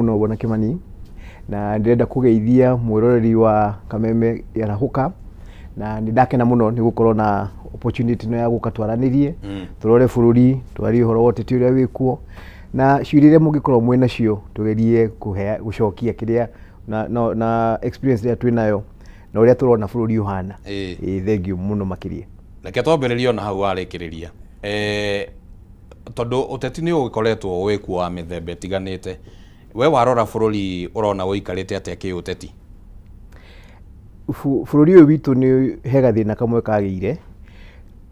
Mũno, Bwana Kimani, na ndĩrenda kũgeithia mwĩroreri wa Kameme Yarahũka, na nĩ ndakena mũno nĩ gũkorwo na opportunity ĩno ya gũka twaranĩrie, tũrore bũrũri, twarie ũhoro wa ũteti ũrĩa wĩkuo, na ciũria iria mũngĩkorwo mwĩ nacio tũgerie kũhe gũcokia kĩrĩa na experience ĩrĩa twĩ nayo na ũrĩa tũrona bũrũri ũhana. Ĩĩ, thank you mũno makĩria. Reke twambĩrĩrie ona hau warĩkĩrĩria, tondũ ũteti nĩ ũgĩkoretwo wĩkuo wa mĩthemba ĩtiganĩte. We warora bũrũri, ũrona ũikarĩte atĩa kĩũteti? Bũrũri ũyũ witũ nĩ he gathĩna kamwe kagĩire.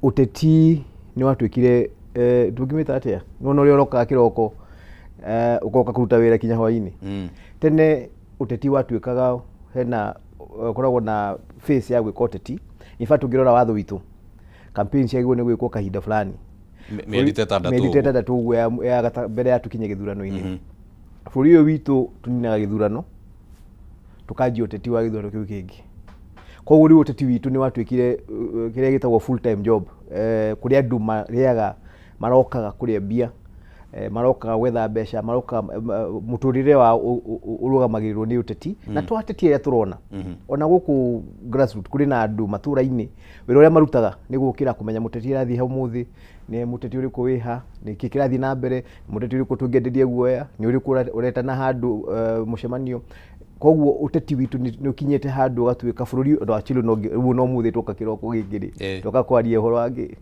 Ũteti nĩ watuĩkire, tũngĩmĩta atĩa, nĩwona ũrĩa ũrokaga kĩroko, ũgoka kũruta wĩra kinya hwainĩ. Tene ũteti watuĩkaga hena ũkoragwo na phase ya gwĩka ũteti. In fact, ũngĩrora watho witũ, campaign ciagĩrĩirwo nĩ gwĩkwo kahinda fulani. Mĩeri ta ĩtandatũ. Mĩeri ta 6 ũguo mbere ya tũkinye gĩthurano-inĩ. Bũrũri ũyũ witũ tũninaga gĩthurano, tũkanjia ũteti wa gĩthurano kĩu kĩngĩ. Koguo rĩu ũteti witũ nĩ watuĩkire kĩrĩa gĩtagwo full time job, kũrĩa andũ marĩaga, marokaga kũrĩa mbia, marokaga gwetha mbeca, marokaga mũtũrĩre wao ũrũgamagĩrĩrwo nĩ ũteti. Na to ateti arĩa tũrona ona gũkũ grassroots, kũrĩ na andũ matũra-inĩ wĩra ũrĩa marutaga nĩ gũkĩra kũmenya mũteti arathiĩ ha ũmũthĩ, nĩ mũteti ũrĩkũ wĩha, nĩ kĩ kĩrathiĩ na mbere, mũteti ũrĩkũ tũngĩenderia guoya, nĩ ũrĩkũ ũretana handũ mũcemanio. Koguo ũteti witũ nĩ ũkinyĩte handũ ũgatuĩka bũrũri ũndũ actually no rĩu no mũthĩ twoka kĩroko gĩkĩ rĩ, twoka kwaria ũhoro wa ngĩ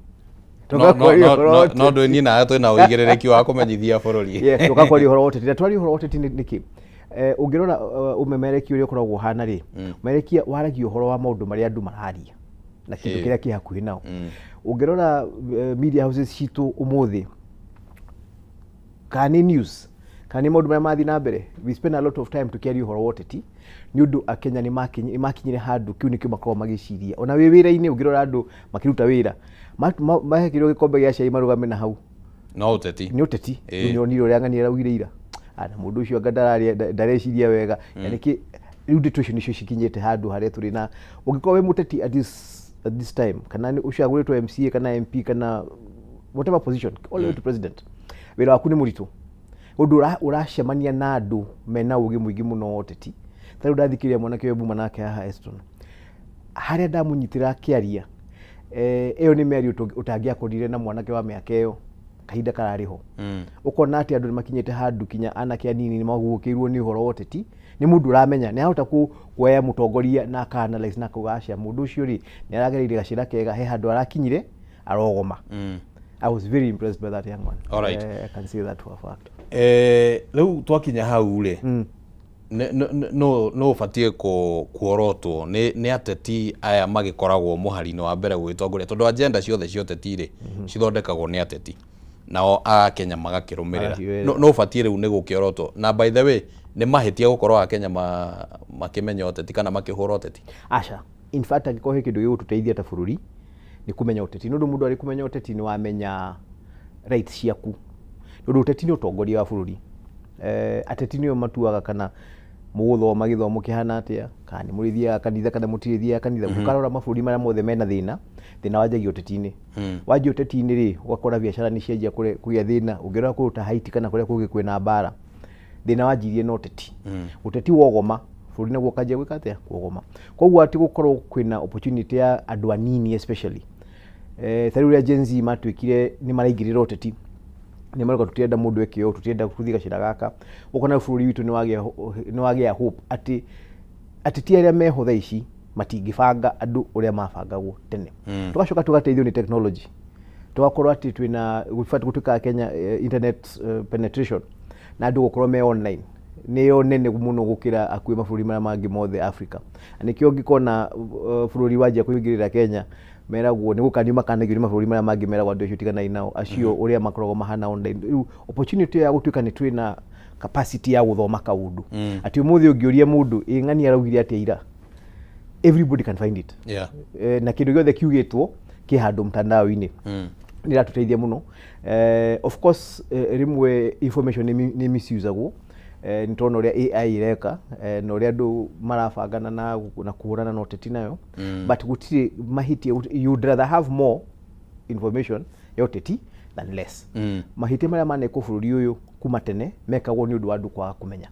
No twoka kwaria ũhoro wa no ndũ niĩ nawe twĩna ũigĩrĩrĩki wa kũmenyithia bũrũri. Yes, twoka kwaria ũhoro wa ũteti, na twaria ũhoro wa ũteti nĩkĩ? Ũngĩrora ũmemerekia ũrĩa ũkoragwo ũhana rĩ, ũmemerekia waragia ũhoro wa maũndũ marĩa andũ mararia na kĩndũ kĩrĩa kĩ hakuhĩ nao. Ũngĩrora media houses citũ ũmũthĩ, kana nĩ news kana nĩ maũndũ marĩa marathiĩ na mbere, we spend a lot of time tũkĩaria ũhoro wa ũteti, nĩ ũndũ Akenya nĩ makinyire handũ kĩu nĩkĩo makoragwo magĩciria. Ona wĩ wĩra-inĩ, ũngĩrora andũ makĩruta wĩra, mahekĩrwo gĩkombe gĩa cai marũgame na hau. No ũteti. Nĩ ũteti. Rĩu nĩonire ũrĩa ng'ania araugire ira. Ah, na mũndũ ũcio anga ndareciria wega. Na nĩkĩ rĩu ndeto icio nĩcio cikinyĩte handũ harĩa tũrĩ, na ũngĩkorwo wĩ mũteti at this time, kana nĩ ũcagũrĩtwo MCA kana MP kana whatever position, all the way to president, wĩra waku nĩ mũritũ, ũndũ ũracemania na andũ mena ũgĩ mũingĩ mũno wa ũteti. Ta rĩu ndathikĩrĩria mwanake ũyũ muma nake haha, Eston, harĩa ndamũnyitĩra akĩaria, ĩyo nĩ mĩario ũtangĩakorire na mwanake wa mĩaka ĩyo kahinda kararĩ ho. Ũkona atĩ andũ nĩ makinyĩte handũ kinya anake anini nĩ maguũkĩirwo nĩ ũhoro wa ũteti, nĩ mũndũ ũramenya nĩ ahota kuoya mũtongoria na aka analyze na akauga aca, mũndũ ũcio rĩ, nĩ aragereire gacĩra kega, he handũ arakinyire arogoma. I was very impressed by that young man. Alright. I can say that for a fact. Rĩu twakinya hau rĩ, no ũbatiĩ kuorotwo nĩ ateti aya magĩkoragwo mũhari-inĩ wa mbere gũgĩtongoria, tondũ agenda ciothe cia ũteti rĩ, cithondekagwo nĩ ateti, nao Akenya magakĩrũmĩrĩra. Magakĩrũmĩrĩra. No ũbatiĩ rĩu nĩ gũkĩorotwo. Na by the way, nĩ mahĩtia gũkorwo Akenya makĩmenya ũteti kana makĩhũra ũteti? Aca, in fact, angĩkorwo he kĩndũ gĩgũtũteithia ta bũrũri nĩ kũmenya ũteti, nĩ ũndũ mũndũ arĩ kũmenya ũteti nĩ wamenya rights ciaku, nĩ ũndũ ũteti nĩ ũtongoria wa bũrũri. Ateti nĩo matuaga kana mũgũthoma gĩthomo kĩhana atĩa, kana nĩ mũrĩthiaga kanitha kana mũtirĩthiaga kanitha. Ũkarora mabũrũri marĩa mothe mena thĩna, thĩna wanjagia ũteti-inĩ. Wanjia ũteti-inĩ rĩ, ũgakora biacara nĩ cianjia kũgĩa thĩna. Ũngĩrora kũndũ ta Haiti kana kũrĩa kũngĩ kwĩna mbara, thĩna wanjirie na ũteti. Ũteti wogoma, bũrũri naguo ũkanjia gwĩka atĩa? Kuogoma. Koguo atĩ gũkorwo kwĩna opportunity ya andũ anini, especially ta rĩu ũrĩa Gen Z matuĩkire nĩ maraingĩrĩra ũteti, nĩ marauga tũtirenda mũndũ eke ũũ, tũtirenda gũthiĩ gacĩra gaka. Ũkona bũrũri witũ nĩ wagĩa hope atĩ ateti arĩa meho thaa ici matingĩbanga andũ ũrĩa mabangagwo tene. Tũgacoka tũgateithio nĩ technology, tũgakorwo atĩ twĩna gũbatiĩ gũtuĩka Kenya, internet penetration na andũ gũkorwo me online nĩyo nene mũno gũkĩra akuĩ mabũrũri marĩa mangĩ mothe Africa. Na nĩkĩo ũngĩkona bũrũri wanjia kũingĩrĩra Kenya, meragwo nĩ gũkanio, makanagio nĩ mabũrũri marĩa mangĩ, meragwo andũ acio tiganai nao, acio ũrĩa makoragwo mahana online. Rĩu opportunity ya gũtuĩka nĩ twĩna capacity ya gũthoma kaũndũ, atĩ ũmũthĩ ũngĩũria mũndũ, ĩ ng'ani araugire atĩa ira, everybody can find it. Na kĩndũ gĩothe kiugĩtwo kĩ handũ mtandao-inĩ. Nĩ iratũteithia mũno. Of course, rĩmwe information nĩ misusagwo. Nĩ tũrona ũrĩa AI ĩreka, na ũrĩa andũ marabangana na kũhũrana na ũteti nayo. But gũtirĩ mahĩtia, you'd rather have more information ya ũteti than less. Mahĩtia marĩa manekwo bũrũri ũyũ kuma tene mekagwo nĩ ũndũ wa andũ kwaga kũmenya.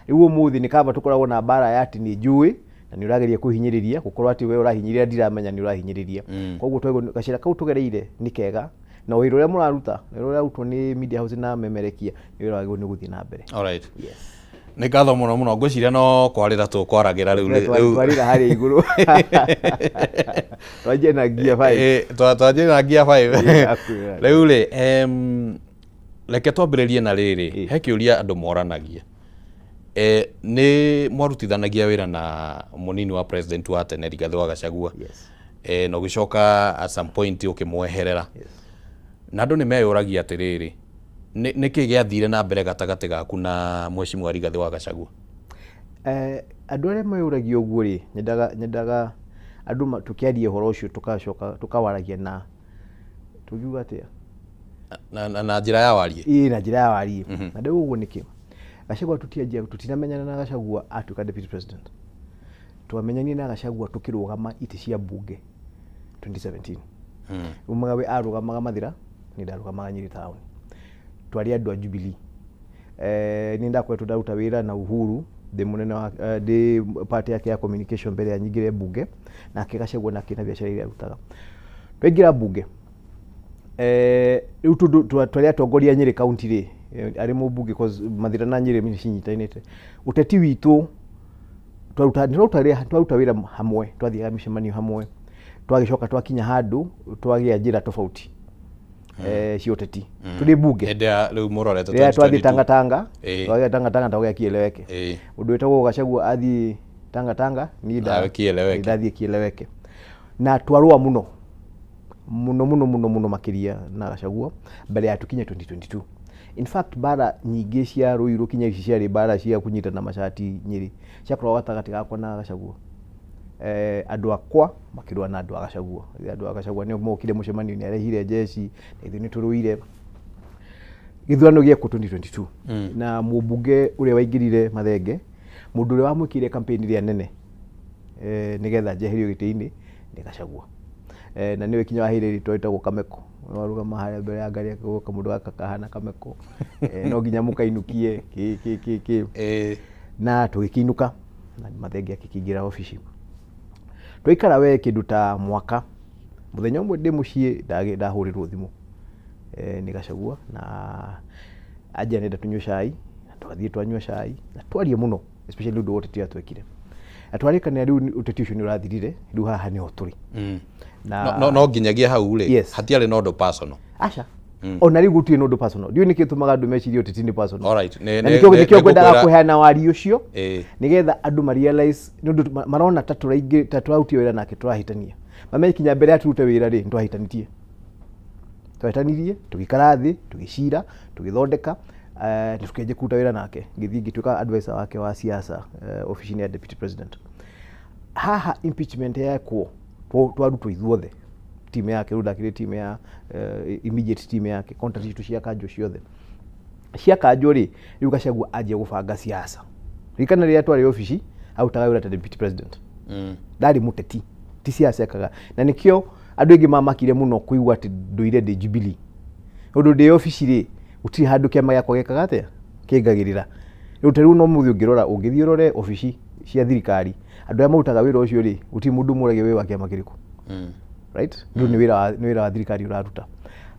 Rĩu ũmũthĩ nĩ kaba tũkoragwo na mbara ya atĩ nĩ njũĩ na nĩ ũrageria kũhinyĩrĩria gũkorwo atĩ we ũrahinyĩrĩria ndiramenya nĩ ũrahinyĩrĩria. Koguo twagĩrĩirwo gacĩra kau tũgereire nĩ kega na wĩra ũrĩa mũraruta, wĩra ũrĩa ũrarutwo nĩ media house na memerekia nĩ wĩra wagĩrĩirwo nĩ gũthiĩ na mbere. Alright. Yes. Nĩ ngatho mũno mũno, ngwĩciria no kwarĩra tũkwaragĩra rĩu rĩu. Twarĩra harĩa igũrũ. Twanjie na gear 5. Twanjie na gear 5. Exactly. Rĩu rĩ, reke twambĩrĩrie na rĩrĩ, he kĩũria andũ moranagia. Nĩ mwarutithanagia wĩra na mũnini wa president wa tene Rigathĩ wa Gachagua. Yes. Na ũgĩcoka at some point ũkĩmweherera. Yes. Na andũ nĩ meyũragia atĩrĩrĩ, nĩ kĩĩ gĩathire na mbere gatagatĩ gaku na mheshimiwa Rigathĩ wa Gachagua? Andũ arĩa meyũragia ũguo rĩ, nyendaga andũ tũkĩaria ũhoro ũcio tũgacoka tũkawaragia na tũngiuga atĩa? Na njĩra ya warie. Ĩĩ, na njĩra ya warie. Na ndauga ũguo nĩkĩ? Gachagua tũtianjia tũtinamenyana na Gachagua atuĩka deputy president. Twamenyanire na Gachagua tũkĩrũgama itĩ cia mbunge 2017. Umaga we arũgamaga Mathira, niĩ ndarũgamaga Nyĩrĩ town. Twarĩ andũ a Jubilee. Nĩ ndakoretwo ndaruta wĩra na Uhuru ndĩ mũnene wa ndĩ part yake ya communication mbere ya nyingĩre mbunge, nake Gachagua nake na biacara iria arutaga. Twaingĩra mbunge, rĩu tondũ twarĩ atongoria Nyĩrĩ county rĩ, arĩ mũmbunge cause Mathira na Nyĩrĩ nĩ cinyitanĩte. Ũteti witũ twaruta wĩra hamwe, twathiaga mĩcemanio hamwe, twagĩcoka twakinya handũ twagĩa njĩra tofauti cia ũteti. Tũrĩ mbunge. Hĩndĩ ya rĩu mũrorete Rĩrĩa twathiĩ 2022. Tanga Tanga, twathiĩ Tanga Tanga twagĩa Kieleweke. Ũndũ wĩtagwo Gachagua athiĩ Tanga Tanga, niĩ Nawe Kieleweke. ndathiĩ Kieleweke. Na twarũa mũno mũno mũno mũno mũno makĩria na Gachagua mbere ya tũkinye 2022. In fact mbara nyingĩ cia Ruiru kinya ici ciarĩ mbara cia kũnyitana macati Nyĩrĩ ciakoragwo gatagatĩ gakwa na Gachagua. Andũ akwa makĩrũa na andũ a Gachagua. Andũ a Gachagua nĩo mokire mũcemanio nĩ arehire jeshi na ithuĩ nĩ tũrũire. Gĩthurano gĩekwo 2022 na mũmbunge ũrĩa waingĩrire Mathenge, mũndũ ũrĩa wamwĩkĩire campaign ĩrĩa nene nĩgetha njeherio gĩtĩ-inĩ nĩ Gachagua. Na nĩwe kinya waheire rĩtwa rĩtagwo Kameko. Warũgama harĩa mbere ya ngari akauga kamũndũ gaka kahana Kameko. No nginya mũkainũkie kĩ kĩ kĩ kĩ. Na tũgĩkĩinũka na Mathenge akĩkĩingĩra obici. Twaikara we kĩndũ ta mwaka, mũthenya ũmwe ndĩ mũciĩ ndahũrĩrwo thimũ nĩ Gachagua na anjĩra nĩenda tũnyue cai, na twathiĩ twanyua cai na twaria mũno especially ũndũ wa ũteti ũrĩa twekire. Na twarĩkanĩra rĩu ũteti ũcio nĩ ũrathirire, rĩu haha nĩho tũrĩ. Na no nginyagia hau rĩ, Yes. hatiarĩ na ũndũ personal. Aca. Ona rĩu gũtirĩ na ũndũ personal. Ndiũĩ nĩkĩ gĩtũmaga andũ mecirie ũteti nĩ personal. Alright. Na nĩkĩo ngwendaga kũheana wari ũcio nĩgetha andũ ma realize nĩ ũndũ marona ta tũraingĩ ta tũrarutire wĩra nake tũrahĩtania. Mamenye kinya mbere ya tũrute wĩra rĩ, nĩtwahĩtanĩtie. Twahĩtanirie, tũgĩikara thĩ, tũgĩcira, tũgĩthondeka, na tũkĩanjia kũruta wĩra nake. Ngĩthiĩ ngĩtuĩka advisor wake wa siasa obici-inĩ ya deputy president. Haha impeachment yekwo, twarutwo ithuothe. Team yake, rĩu ndakĩrĩ team ya immediate team yake, contract citũ cia kanjũ ciothe. Cia kanjũ rĩ, rĩu Gachagua anjia gũbanga siasa. Ririkana rĩrĩa twarĩ obici, arutaga wĩra ta deputy president. Ndarĩ mũteti, ti siasa ekaga. Na nĩkĩo andũ aingĩ mamakire mũno kũigua atĩ ndũire ndĩ Jubilee. Ũndũ ndĩ obici rĩ, gũtirĩ handũ kĩama gĩakwa gĩkaga atĩa? Kĩngagĩrĩra. Rĩu ta rĩu no mũthĩ ũngĩrora, ũngĩthiĩ ũrore obici cia thirikari, andũ arĩa marutaga wĩra ũcio rĩ, gũtirĩ mũndũ ũmũragia wĩ wa kĩama kĩrĩkũ. Right? Rĩu nĩ wĩra wa thirikari ũraruta.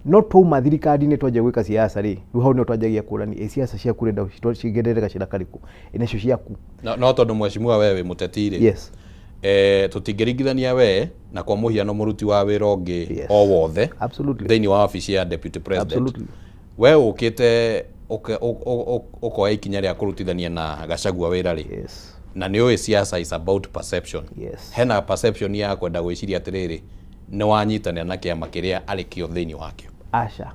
No twauma thirikari-inĩ twanjia gwĩka siasa rĩ, rĩu hau nĩho twanjagia kũrania, ĩ siasa ciaku ũrenda cigerere gacĩra karĩkũ? Ĩ nacio ciaku. No tondũ mheshimiwa we wĩ mũteti rĩ. Yes. Tũtingĩringithania we na kwa mũhiano mũruti wa wĩra ũngĩ Yes. o wothe. Absolutely. Thĩinĩ wa obici ya deputy president. Absolutely. We ũkĩte ũkoya ikinya rĩa kũrutithania na Gachagua wĩra rĩ. Yes. Na nĩ ũĩ siasa is about perception. Yes. Hena perception ya kwenda gwĩciria atĩrĩrĩ, nĩ wanyitanĩra na kĩama kĩrĩa arĩ kĩo thĩinĩ wakĩo. Aca.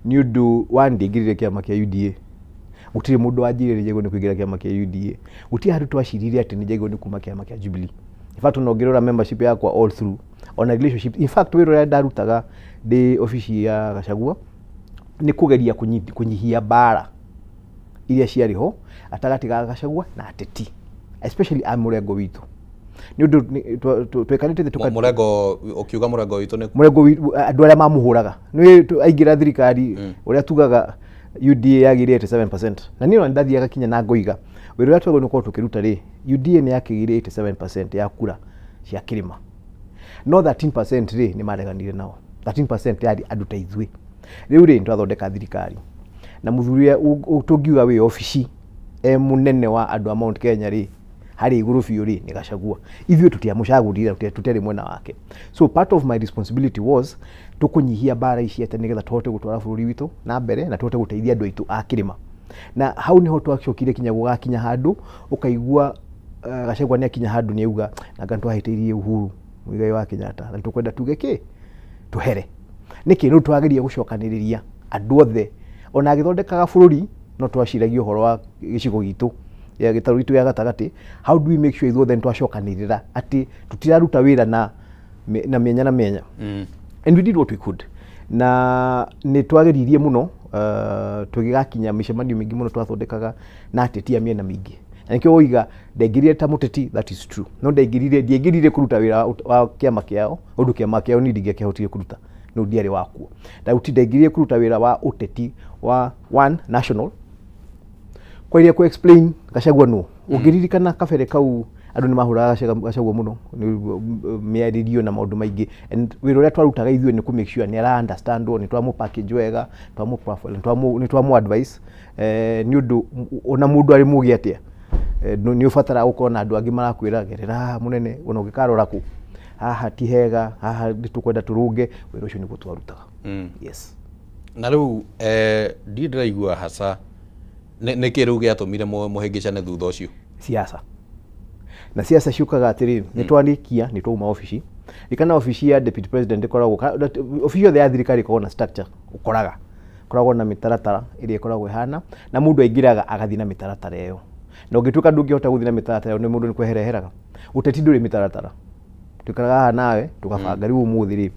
Nĩ ũndũ wa ndingĩrire kĩama kĩa UDA. Gũtirĩ mũndũ wanjĩrire njagĩrĩirwo nĩ kũingĩra kĩama kĩa UDA. Gũtirĩ handũ twacirire atĩ nĩ njagĩrĩirwo nĩ kuma kĩama kĩa Jubilee. In fact, ona ũngĩrora membership yakwa all through, ona relationship, in fact, wĩra ũrĩa ndarutaga ndĩ obici ya Gachagua nĩ kũgeria kũnyihia mbara iria ciarĩ ho gatagatĩ ga Gachagua na ateti, especially a mũrengo witũ. Nĩ ũndũ twekanĩte thĩ Mũrengo, ũkiuga mũrengo witũ nĩ mũrengo andũ arĩa mamũhũraga. Nĩ aingĩra thirikari ũrĩa tugaga UDA yagĩire 87%. Na niĩ ona ndathiaga kinya na ngoiga wĩra ũrĩa twagĩrĩirwo nĩ gũkorwo tũkĩruta rĩ, UDA nĩ yakĩgĩire 87% ya kura cia kĩrĩma, no 13% rĩ nĩ mareganire nao. 13% yarĩ andũ ta ithuĩ. Rĩu rĩ nĩtwathondeka thirikari na mũthuri ũrĩa tũngiuga wĩ obici e mũnene wa andũ a Mount Kenya rĩ, harĩa igũrũ biũ rĩ nĩ Gachagua. Ithuĩ tũtiamũcagũrire, tũtiarĩ mwena wake. So part of my responsibility was tũkũnyihia mbara ici atĩa nĩgetha tũhote gũtwara bũrũri witũ na mbere na tũhote gũteithia andũ aitũ a kĩrĩma. Na hau niho twacokire kinya gũgakinya handũ ũkaigua Gachagua nĩ akinya handũ nĩ auga nanga nĩtwahĩtĩirie Uhuru Muigai wa Kenyatta na tũkwenda tuge kĩ tũhere. Nĩkĩ? Nĩ twageria gũcokanĩrĩria andũ othe ona agĩthondekaga bũrũri no twaciragia ũhoro wa gĩcigo gitũ ya gĩtarũ gitũ gĩa gatagatĩ. How do we make sure ithuothe nĩtwacokanĩrĩra atĩ tũtiraruta wĩra na mĩenya na mĩenya? And we did what we could. Na nĩ twageririe mũno, tũgĩgakinya mĩcemanio mĩingĩ mũno twathondekaga na ateti a mĩena mĩingĩ. Na nĩkĩo woiga ndaingĩrire ta mũteti, that is true. No ndiaingĩrire kũruta wĩra wa kĩama kĩao, ũndũ kĩama kĩao niĩ ndingĩakĩhotire kũruta, no ndiarĩ wakuo. Ndaingĩrire kũruta wĩra wa ũteti wa one national, kwa iria ku explain Gachagua nũ. Ũngĩririkana kabere kau andũ nĩ mahũraga Gachagua mũno mĩarĩrio na maũndũ maingĩ, and wĩra ũrĩa twarutaga ithuĩ nĩ kũ make sure nĩ ara understand, nĩ twamũ package wega, twamũ profile, nĩ twamũ advice, nĩ ũndũ ona mũndũ arĩ mũgĩ atĩa nĩ ũbataraga gũkorwo na andũ angĩ marakwĩra gerera haha mũnene, ona ũngĩkarora kũ haha ti hega, haha nĩ tũkwenda tũrũnge. Wĩra ũcio nĩguo twarutaga. Yes. Na rĩu ndiĩ ndĩraigua hasa nĩ kĩ rĩu gĩatũmire mũhĩngĩcane thutha ũcio? Siasa. Na siasa ciũkaga atĩrĩrĩ, nĩ twarĩkia nĩ twauma obici. Rikana obici ya deputy president ĩkoragwo, obici yothe ya thirikari ĩkoragwo na structure, ũkoraga koragwo na mĩtaratara ĩrĩa ĩkoragwo ĩhana, na mũndũ aingĩraga agathiĩ na mĩtaratara ĩyo. Na ũngĩtuĩka ndũngĩhota gũthiĩ na mĩtaratara ĩyo, nĩ mũndũ nĩ kwehereheraga. Ũteti ndũrĩ mĩtaratara. Tũikaraga haha nawe tũgabanga rĩu ũmũthĩ rĩ,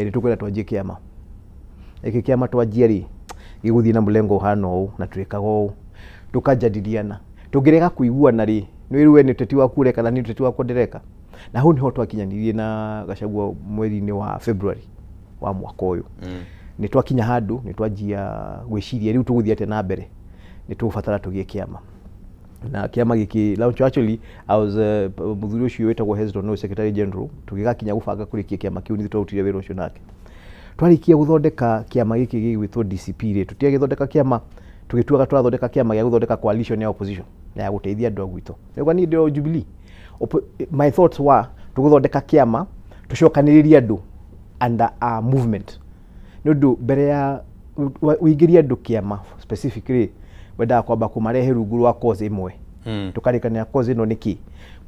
nĩ tũkwenda twanjie kĩama. Gĩkĩ kĩama twanjia rĩ, gĩgũthiĩ na mũlengo ũhana ũũ na twĩkaga ũũ. Tũkanjadiliana. Tũngĩrega kũiguana rĩ, nĩ we nĩ ũteti waku ũreka na niĩ ũteti wakwa ndĩreka. Na hau nĩho twakinyanirie na Gachagua mweri-inĩ wa February wa mwaka ũyũ. Nĩ twakinya handũ nĩ twanjia gwĩciria rĩu tũgũthiĩ atĩa na mbere, nĩ tũgũbatara tũgĩe kĩama. Na kĩama gĩkĩ launch, actually I was mũthuri ũcio wĩtagwo Hezron nĩwe secretary general, tũgĩgakinya gũbanga kũrĩkia kĩama kĩu nĩ twarutire wĩra ũcio nake. Twarĩkia gũthondeka kĩama gĩkĩ gĩgwĩtwo DCP rĩ, tũtiagĩthondeka kĩama tũgĩtuaga tũrathondeka kĩama gĩa gũthondeka coalition ya opposition na ya gũteithia andũ a gwitũ. Nĩguo niĩ ndĩ o Jubilee. My thoughts were tũgũthondeka kĩama tũcokanĩrĩrie andũ under a movement. Nĩ ũndũ mbere ya ũingĩrie andũ kĩama specifically wendaga kwamba kũmarehe rungu rwa cause ĩmwe. Tũkarĩkanĩra cause ĩno nĩkĩ?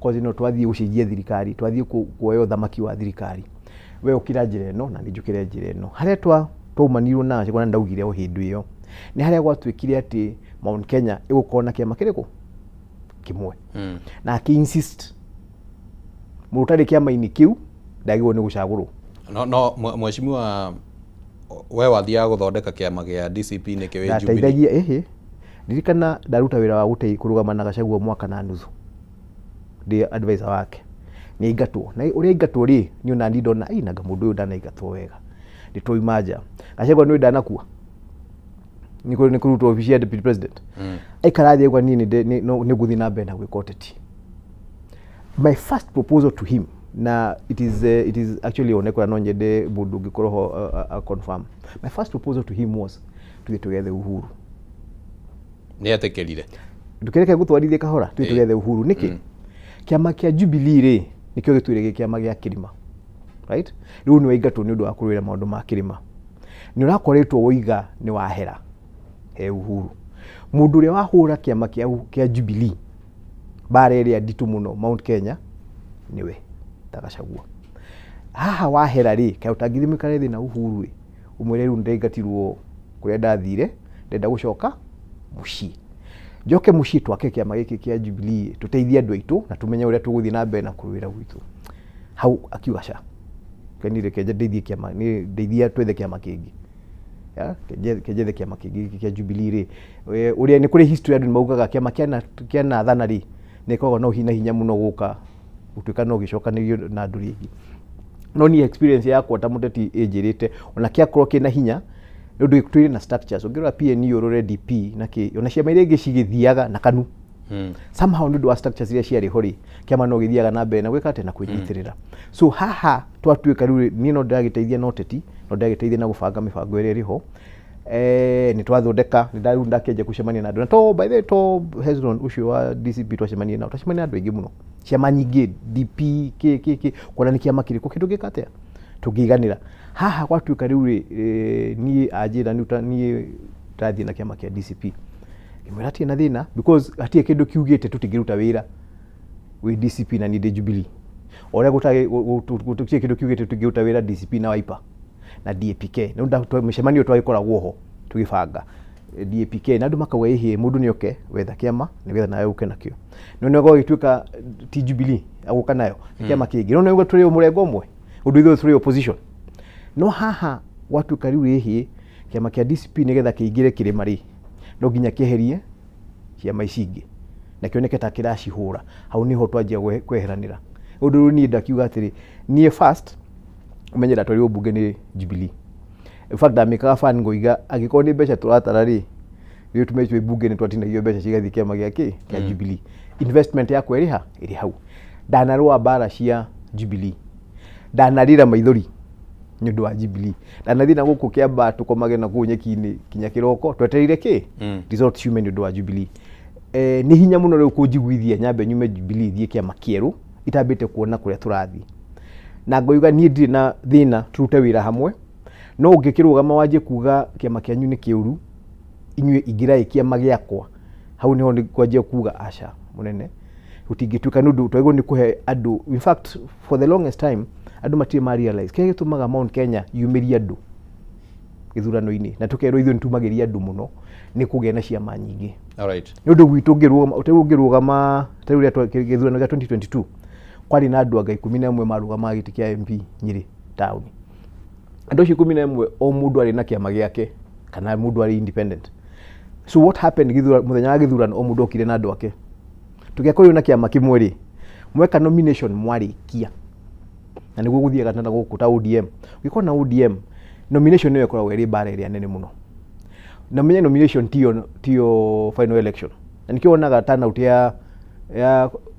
Cause ĩno twathiĩ gũcenjia thirikari, twathiĩ kuoya ũthamaki wa thirikari. We ũkĩra njĩra ĩno na niĩ njũkĩre njĩra ĩno. Harĩa twaumanirwo na Gachagua na ndaugire o hĩndĩ ĩyo, nĩ harĩa gwatuĩkire atĩ Mount Kenya ĩgũkorwo na kĩama kĩrĩkũ? Kĩmwe. Na akĩ insist mũndũ ũtarĩ kĩama-inĩ kĩu ndagĩrĩirwo nĩ gũcagũrwo. No mheshimiwa, we wathiaga gũthondeka kĩama gĩa DCP nĩkĩ wĩ Jubilee? Ndateithagia, ĩhĩ. Ndirikana ndaruta wĩra wa kũrũgama na Gachagua mwaka na nuthu ndĩ advisor wake. Nĩ aingatwo. Na ũrĩa aingatwo rĩ, niĩ ona niĩ ndona, ĩ, nanga mũndũ ũyũ ndanaingatwo wega. Nĩ twauma nja. Gachagua nĩ ndanakua. Nĩ kũrutwo obici ya deputy president. Aikara thĩ auga niĩ nĩ ngũthiĩ na mbere na gwĩka ũteti. My first proposal to him, na it is actually onekora no nyende mũndũ ũngĩkorwo ho confirm. My first proposal to him was tũthiĩ tũgethe Uhuru. Nĩ etĩkĩrire. Ndũkĩreke gũtwarithie kahora, tũthiĩ tũgethe Uhuru. Nĩkĩ? Kĩama kĩa Jubilee rĩ, nĩkĩo gĩtũire gĩ kĩama gĩa kĩrĩma. Right? Rĩu nĩ waingatwo nĩ ũndũ wa kũrũĩra maũndũ ma kĩrĩma. Nĩ ũrakoretwo woiga nĩ wahera he Uhuru. Mũndũ ũrĩa wahũra kĩama kĩa Jubilee mbara ĩrĩa nditũ mũno Mount Kenya nĩwe ta Gachagua. Haha wahera rĩ, kaĩ ũtangĩthiĩ mũikare thĩ na Uhuru ĩ, ũmwĩre rĩu nĩndaingatirwo kũrĩa ndathire, ndĩrenda gũcoka mũciĩ. Njoke mũciĩ twake kĩama gĩkĩ kĩa Jubilee, tũteithie andũ aitũ na tũmenye ũrĩa tũgũthiĩ na mbere na kũrũĩra gwitũ. Hau akiuga ca. Keni reke ndeithie kĩama, nĩ ndeithia twethe kĩama kĩngĩ. Ya, kenjethe kĩama kĩngĩ gĩkĩ kĩa Jubilee rĩ. Ũrĩa nĩ kũrĩ history andũ nĩ maugaga kĩama kĩa nathana rĩ, nĩ gĩkoragwo na ũhinya hinya mũno gũka gũtuĩka no gĩcokanĩrio na andũ rĩngĩ. No niĩ experience yakwa ta mũteti ĩnjĩrĩte ona kĩakorwo kĩna hinya Nĩ ũndũ twĩ na structures, ũngĩrora PNU, ũrore DP na kĩ, ona ciama iria ingĩ cigĩthiaga na KANU, somehow nĩ ũndũ wa structures iria ciarĩ ho rĩ, kĩama no gĩthiaga na mbere na gwĩka atĩa, na kwĩnyitĩrĩra. So haha twatuĩka rĩu niĩ no ndĩragĩteithia na ũteti, no ndĩragĩteithia na gũbanga mĩbango ĩrĩa ĩrĩ ho. Nĩ twathondeka, nĩ rĩu ndakĩanjia gũcemania na andũ, na to by the way to Hezron ũcio wa DCP twacemania nao, twacemania na andũ aingĩ mũno, ciama nyingĩ, DP kĩ kĩ kĩ, kuona nĩ kĩama kĩrĩkũ kĩndũ gĩka atĩa tũngĩiganĩra. Haha gwatuĩka rĩu rĩ, niĩ anjĩra niĩ ndathiĩ na kĩama kĩa DCP, ngĩmwĩra hatirĩ na thĩna, because hatirĩ kĩndũ kiugĩte tũtingĩruta wĩra wĩ DCP na niĩ ndĩ Jubilee, o ũrĩa gũtirĩ kĩndũ kiugĩte tũtingĩruta wĩra DCP na Wiper na DAPK. Nĩ mĩcemanio twagĩkoragwo ho tũgĩbanga DAPK, na andũ makauga ĩhĩ, mũndũ nĩ oke wetha kĩama nĩgetha nawe ũke nakĩo, no nĩ gwagĩtuĩka ti Jubilee agũka nayo, nĩ kĩama kĩngĩ, no nĩ tũrĩ mũrengo ũmwe, ũndũ ithuĩ tũrĩ opposition. No haha gwatuĩka rĩu ĩhĩ, kĩama kĩa DCP nĩgetha kĩingĩre kĩrĩma rĩ, no nginya kĩeherie ciama ici ingĩ na kĩoneke ta kĩracihũra. Hau nĩho twanjia kweheranĩra. Ũndũ rĩu niĩ ndakiuga atĩrĩ, niĩ first ũmenye ndatwarirwo mbunge nĩ Jubilee. In fact ndamĩkaga fan, ngoiga angĩkorwo nĩ mbeca tũratara rĩ, rĩu tume twĩ mbunge nĩ twatinagio mbeca cigathiĩ kĩama gĩa kĩ kĩa Jubilee. Investment yakwa ĩrĩ ha, ĩrĩ hau. Ndanarũa mbara cia Jubilee, ndanarĩra maithori nĩ ũndũ wa Jubilee, ndanathiĩ na gũkũ kĩamba tũkomage na kũu nyeki-inĩ kinya kĩroko twetereire kĩ result ciume nĩ ũndũ wa Jubilee. Nĩ hinya mũno rĩu kũnjiguithia nyambe nyume Jubilee thiĩ kĩama kĩerũ itambĩte kuona kũrĩa tũrathiĩ, na ngoiga niĩ ndirĩ na thĩna tũrute wĩra hamwe, no ũngĩkĩrũgama wanjie kuga kĩama kĩanyu nĩ kĩũru, inyuĩ ingĩrai kĩama gĩakwa, hau niho nĩ kwanjia kuga aca mũnene, gũtingĩtuĩka nĩ ũndũ twagĩrĩirwo nĩ kũhe andũ. In fact, for the longest time andũ matirĩ ma realize kĩrĩa gĩtũmaga Mount Kenya yumĩrie andũ gĩthurano-inĩ, na tũkerwo ithuĩ nĩtumagĩria andũ mũno, nĩ kũgĩa na ciama nyingĩ. Nĩ ũndũ gwitũ ũngĩrũgama, rĩu ũngĩrũgama ta rĩu rĩrĩa gĩthurano gĩa 2022 kwarĩ na andũ anga 11 marũgamaga gĩtĩ kĩa MP Nyĩrĩ taũni. Andũ acio 11 o mũndũ arĩ na kĩama gĩake kana mũndũ arĩ independent. So what happened mũthenya wa gĩthurano, o mũndũ okire na andũ ake, tũgĩakorirwo na kĩama kĩmwe rĩ, mweka nomination mwarĩkia, na nĩguo gũthiaga na gũkũ ta ODM. Ũngĩkorwo na ODM, nomination nĩyo ĩkoragwo ĩrĩ mbara ĩrĩa nene mũno, na menye nomination tiyo final election, na nĩkĩo wonaga turnout ya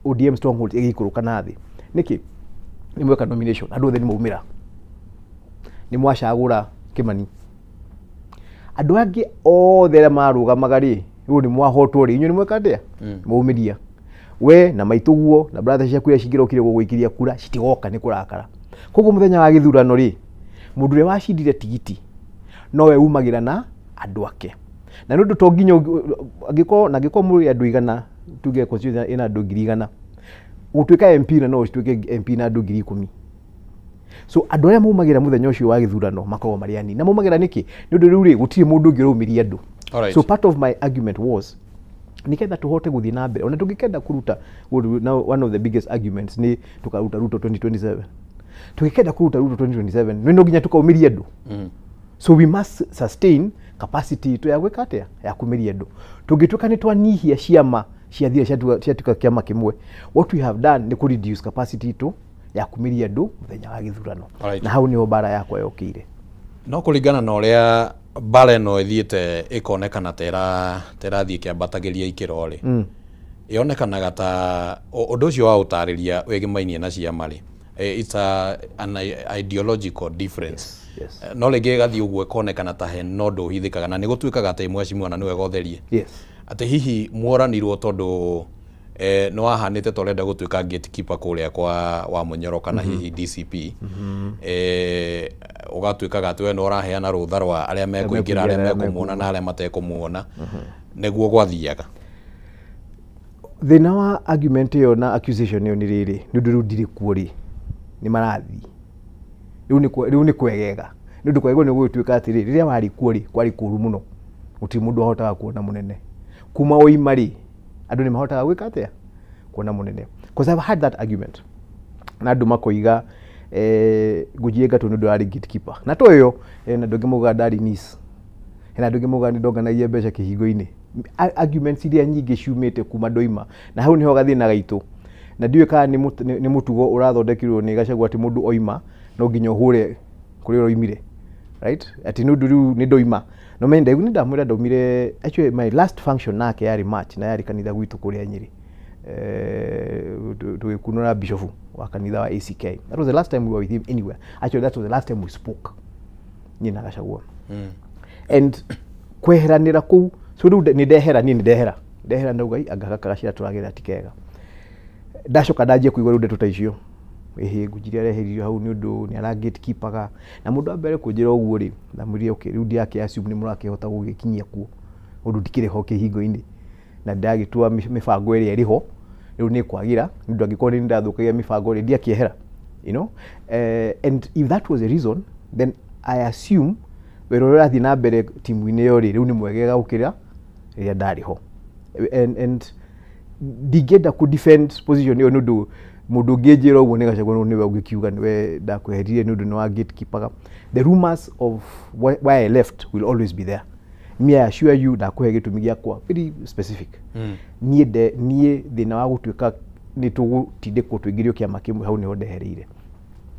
ODM strongholds ĩgĩikũrũka na thĩ. Nĩkĩ? Nĩ mweka nomination, andũ othe nĩ maumĩra, nĩ mwacagũra Kĩmani, andũ angĩ othe arĩa marũgamaga rĩ, rĩu nĩ mwahotwo rĩ, inyuĩ nĩ mweka atĩa? Mwaumĩria we na maitũguo na brother ciaku iria cingĩrokire gũgũikĩria kura citigoka nĩ kũrakara. Koguo mũthenya wa gĩthurano rĩ, mũndũ ũrĩa wacindire tigiti nowe umagĩra na andũ ake, na nĩ ũndũ to nginya angĩkorwo na angĩkorwo mũrĩ andũ 100, tuge constituency ĩna andũ 100,000, gũtuĩka MP na no ũtuĩke MP na andũ 10,000. So andũ arĩa maumagĩra mũthenya ũcio wa gĩthurano makoragwo marĩ anini. Na maumagĩra nĩkĩ? Nĩ ũndũ rĩu rĩ, gũtirĩ mũndũ ũngĩ ũraumĩria andũ. So part of my argument was nĩgetha tũhote gũthiĩ na mbere, ona tũngĩkenda kũruta, now one of the biggest arguments nĩ tũkaruta Ruto 2027. Tũngĩkenda kũruta Ruto 2027, nĩ no nginya tũkaumĩria andũ. So we must sustain capacity itũ ya gwĩka atĩa, ya kumĩria andũ. Tũngĩtuĩka nĩ twanyihia ciama ciathira ciatuĩka kĩama kĩmwe, what we have done nĩ kũ reduce capacity itũ ya kumĩria andũ mũthenya wa gĩthurano. Na hau nĩho mbara yakwa yokĩire. No kũringana na ũrĩa mbara ĩno ĩthiĩte ĩkonekana ta ĩrathiĩ ĩkĩambatagĩria ikĩro rĩ, yonekanaga ta ũndũ ũcio wa ũtarĩria wĩgĩmainie na ciama rĩ, it's an ideological difference. Yes. No rĩngĩ ĩgathiĩ ũguo ĩkonekana ta he no ũndũ ũhithĩkaga, na nĩ gũtuĩkaga atĩ mheshimiwa na nĩwe gotherie atĩ hihi mworanirwo tondũ nĩ wahanĩte ta ũrenda gũtuĩka gatekeeper kũrĩa kwa wa Mũnyoro kana hihi DCP, ũgatuĩkaga atĩ we nĩ ũraheana rũtha rwa arĩa mekũingĩra, arĩa mekũmuona na arĩa matekũmuona, nĩguo gwathiaga. Thĩna wa argument ĩyo na accusation ĩyo nĩ rĩrĩ, nĩ ũndũ rĩu ndirĩ kuo rĩ, nĩ marathiĩ rĩu nĩ kwegega, nĩ ũndũ kwegegwo nĩ gũgĩtuĩka atĩrĩ, rĩrĩa warĩ kuo rĩ, kwarĩ kũru mũno, gũtirĩ mũndũ wahotaga kuona mũnene. Kuma waima rĩ, andũ nĩ mahotaga gwĩka atĩa, kuona mũnene. Because I've had that argument na andũ makoiga ngũnjie ngatũ nĩ ũndũ warĩ gatekeeper, na to ĩyo na andũ angĩ maugaga ndarĩ niece, hena andũ angĩ maugaga nĩ ndonganagia mbeca kĩhingo-inĩ. Arguments iria nyingĩ ciumĩte kuma ndoima, na hau nĩho gathĩna gaitũ, na ndiũĩ kana nĩ mũtugo ũrathondekirwo nĩ Gachagua atĩ mũndũ oima no nginya ũhũre kũrĩa ũroimire. Right? Ati nĩ ũndũ rĩu nĩ ndoima. No menye ndaigu nĩ ndamwĩra ndaumire, actually my last function nake yarĩ March na yarĩ kanitha gwitũ kũrĩa Nyĩrĩ. Tũgĩkunũra bishop wa kanitha wa ACK. That was the last time we were with him anywhere. Actually that was the last time we spoke. Niĩ na Gachagua. And kweheranĩra kũu, so rĩu nĩ ndehera, niĩ nĩ ndehera. Ndehera ndauga anga gaka gacĩra tũragerera ti kega. Ndacoka ndanjia kũigua rĩu ndeto ta icio. Ĩhĩ Ngũnjiri areheririo hau nĩ ũndũ nĩ ara gatekeepaga. Na mũndũ wa mbere kũnjĩra ũguo rĩ, ndamwĩrire okay, rĩu ndirakĩ assume nĩ mũrakĩhota gũgĩkinyia kuo. Ũndũ ndikĩrĩ ho kĩhingo-inĩ. Na ndagĩtua mĩbango ĩrĩa ĩrĩ ho, rĩu nĩ kwagĩra, nĩ ũndũ angĩkorwo nĩ ndathũkagia mĩbango rĩ, ndiakĩehera. You know? And if that was the reason, then I assume wĩra ũrĩa ũrathiĩ na mbere timu-inĩ ĩyo rĩ, rĩu nĩ mwegega gũkĩra rĩrĩa ndarĩ ho. And ndingĩenda kũ defend position ĩyo nĩ ũndũ mũndũ ũngĩnjĩra ũguo nĩ Gachagua nĩwe ũngĩkiuga nĩwe ndakweheririe nĩ ũndũ nĩ wa gatekeepaga. The rumors of why I left will always be there. Me I assure you ndakũhe gĩtũmi gĩakwa very specific. Niĩ niĩ thĩna wa gũtuĩka nĩ tũgũtindĩkwo tũingĩrio kĩama kĩmwe hau nĩho ndehereire.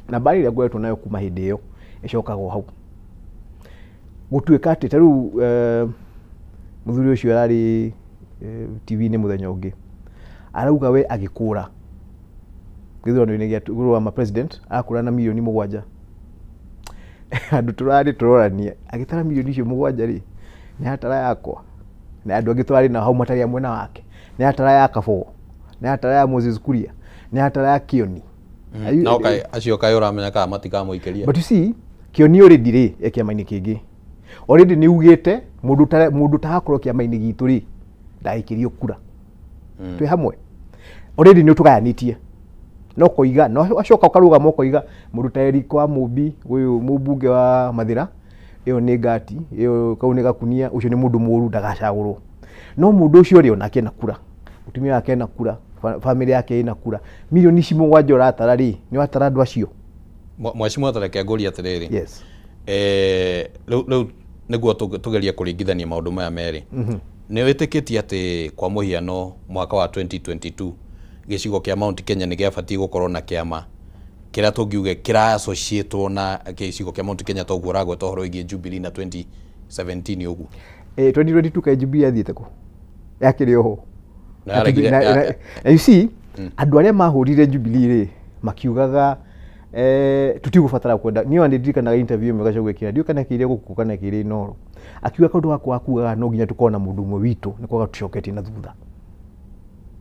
Na mbara ĩrĩa ngoretwo nayo kuma hĩndĩ ĩyo ĩcokaga o hau. Gũtuĩka atĩ ta rĩu mũthuri ũcio ararĩ TV-inĩ mũthenya ũngĩ arauga we agĩkũra gĩthurano-inĩ gĩa kũrũgama president arakũra na mirioni 7. Andũ tũrarĩ tũrorania agĩtara mirioni icio 7 rĩ, nĩ atara yakwa na andũ angĩ tũrarĩ nao hau matarĩ a mwena wake, nĩ atara ya Kabogo, nĩ atara ya Moses Kuria, nĩ atara ya Kioni. No kai acio kai ũramenya kana matikamũikĩria. But you see Kioni already rĩ e kĩama-inĩ kĩngĩ. Already nĩ ugĩte mũndũ tarakorwo kĩama-inĩ gitũ rĩ ndaikĩrio kura. Twĩ hamwe. Already nĩ ũtũgayanĩtie. No koiga no acoka ũkarũgama ũkoiga mũndũ ta Eric wa Mũmbi ũyũ mũmbunge wa Mathĩra ĩyo nĩ ngati ĩyo kau nĩ gakunia ũcio nĩ mũndũ mũru ndagacagũrwo. No mũndũ ũcio rĩ onake ena kura, mũtumia wake ena kura, family yake ĩna kura. Mirioni ici 7 ũratara rĩ nĩ watara andũ acio. Mheshimiwa tareke ngũrie atĩrĩrĩ. Yes. Rĩu nĩguo tũgerie kũringithania maũndũ maya merĩ. Nĩ wĩtĩkĩtie atĩ kwa mũhiano mwaka wa 2022 gĩcigo kĩa Mount Kenya nĩ gĩabatiĩ gũkorwo na kĩama kĩrĩa tũngiuge kĩra associatewo na gĩcigo kĩa Mount Kenya toguo ũragweta ũhoro wĩgiĩ Jubilee na 2017 ũguo? 2022 kaĩ Jubilee yathiĩte kũ? Yakĩrĩ oho. Na you see andũ arĩa mahũrire Jubilee rĩ makiugaga tutigũbatara kwenda. Niĩ ndirikanaga interview ĩmwe Gachagua ekĩra, ndiũĩ kana ekĩire gũkũ kana ekĩire Inooro, akiuga kaũndũ gakwa akugaga no nginya tũkorwo na mũndũ ũmwe witũ nĩ kwaga tũcoketie na thutha.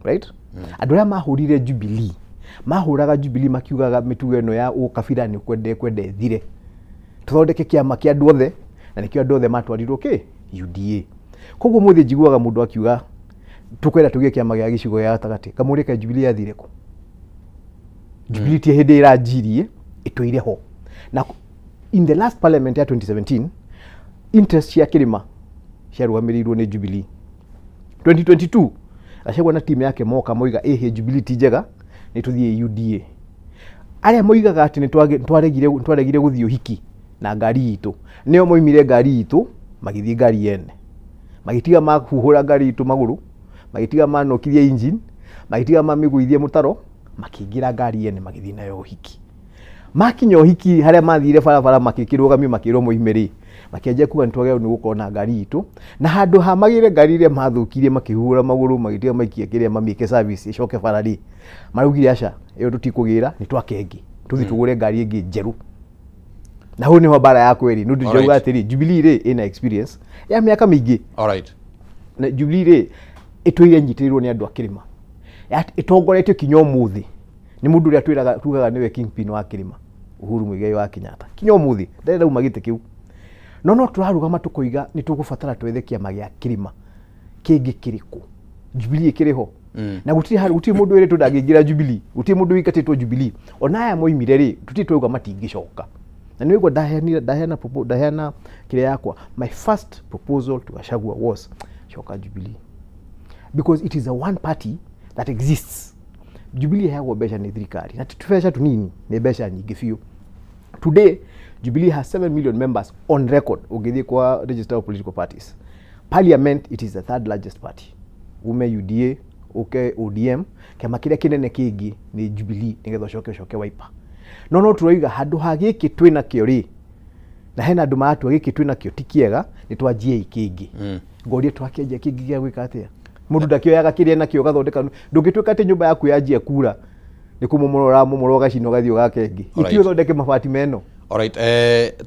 Right? Andũ arĩa mahũrire Jubilee mahũraga Jubilee makiugaga mĩtugo ĩno ya ũkabira nĩ kwende kwende ĩthire, tũthondeke kĩama kĩa andũ othe, na nĩkĩo andũ othe matwarirwo kĩ UDA. Koguo mũthĩ njiguaga mũndũ akiuga tũkwenda tũgĩe kĩama gĩa gĩcigo gĩa gatagatĩ, kamũria ka Jubilee yathire kũ? Jubilee ti hĩndĩ ĩranjirie ĩtũire ho. Na in the last parliament ya 2017 interest cia kĩrĩma ciarũgamĩrĩirwo nĩ Jubilee. 2022 Gachagua na timu yake moka moiga ĩhĩ Jubilee ti njega nĩ tũthiĩ UDA. Arĩa moigaga atĩ nĩ twaregire gũthiĩ ũhiki na ngari itũ, nĩo moimire ngari itũ magĩthiĩ ngari yene, magĩtiga mahuhũra ngari itũ magũrũ, magĩtiga manokithia engine, magĩtiga mamĩgũithia mũtaro, makĩingĩra ngari yene magĩthiĩ nayo ũhiki. Makinya ũhiki harĩa mathire barabara makĩkĩrũgamio makĩrwo moime rĩ, makĩanjia kuga nĩ twagĩrĩirwo nĩ gũkorwo na ngari itũ, na handũ ha magĩre ngari ĩrĩa mathũkirie makĩhuhũra magũrũ magĩtiga maikia kĩrĩa mamĩke service ĩcoke bara rĩ, maraugire aca ĩyo tũtikũgĩra nĩ twake ĩngĩ tũthiĩ tũgũre ngari ĩngĩ njerũ. Na hau nĩho mbara yakwa ĩrĩ, nĩ ũndũ ndĩrauga atĩrĩ Jubilee rĩ ĩna experience ya mĩaka mĩingĩ. Alright. Na Jubilee rĩ ĩtũire nyitĩrĩirwo nĩ andũ a kĩrĩma, ĩtongoretio kinya ũmũthĩ nĩ mũndũ ũrĩa twĩraga tugaga nĩwe kingpin wa kĩrĩma, Uhuru Muigai wa Kenyatta. Kinya ũmũthĩ ndarĩ ndauma gĩtĩ kĩu. No no tũrarũgama tũkoiga nĩ tũgũbatara twethe kĩama gĩa kĩrĩma kĩngĩ kĩrĩkũ. Jubilee ĩkĩrĩ ho. Na gũtirĩ gũtirĩ mũndũ wĩrĩtwo ndangĩingĩra Jubilee, gũtirĩ mũndũ wĩingatĩtwo Jubilee. Ona aya moimire rĩ, tũtirĩ twauga matingĩcoka. Na nĩ ũguo ndaheana kĩrĩa yakwa. My first proposal to Gachagua was coka Jubilee. Because it is a one party that exists. Jubilee ĩheagwo mbeca nĩ thirikari, na ti tũbeca tũnini, nĩ mbeca nyingĩ biũ. Today Jubilee has 7 million members on record ũngĩthiĩ kwa register of political parties. Parliament it is the third largest party. Ume UDA, uke ODM, kĩama kĩrĩa kĩnene kĩngĩ nĩ Jubilee nĩgetha ũcoke Wiper. No no tũroiga handũ ha gĩkĩ twĩna kĩo rĩ, Na hena andũ maratua gĩkĩ twĩna kĩo ti kĩega, nĩ twanjie kĩngĩ. Ngoria twakĩanjia kĩngĩ gĩa gwĩka atĩa? Mũndũ ndakĩoyaga kĩrĩa nakĩo gathondeka. Ndũngĩtuĩka atĩ nyũmba yaku yanjia kura nĩ kũmomora ũramomora ũgacina ũgathiĩ ũgaka ĩngĩ. Ithuĩ ũthondeke mabati meno. Alright,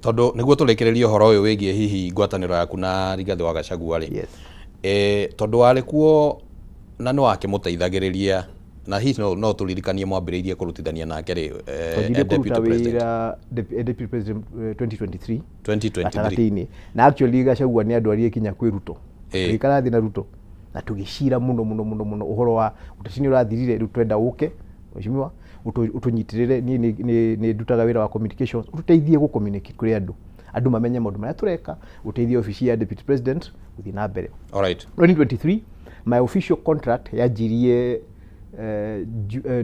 tondũ nĩguo tũrĩkĩrĩrie ũhoro ũyũ wĩgiĩ hihi ngwatanĩro yaku na Rigathĩ wa Gachagua rĩ. Yes. Tondũ warĩ kuo na nĩ wakĩmũteithagĩrĩria na hihi no tũririkanie mwambĩrĩirie kũrutithania nake rĩ, Twanjirie deputy kũruta president wĩra deputy president 2023. 2023. Gatagatĩ-inĩ. Na actually Gachagua nĩ andwarire kinya kwĩ Ruto. Tũgĩikara thĩ na Ruto na tũgĩcira mũno mũno mũno mũno ũhoro wa ũteti nĩ ũrathirire, rĩu twenda ũke mheshimiwa ũtũnyitĩrĩre. Niĩ nĩ ndutaga wĩra wa communications, ũtũteithie gũ communicate kũrĩ andũ, andũ mamenye maũndũ marĩa tũreka, ũteithie obici ya deputy president gũthiĩ na mbere. Alright. 2023 my official contract yanjirie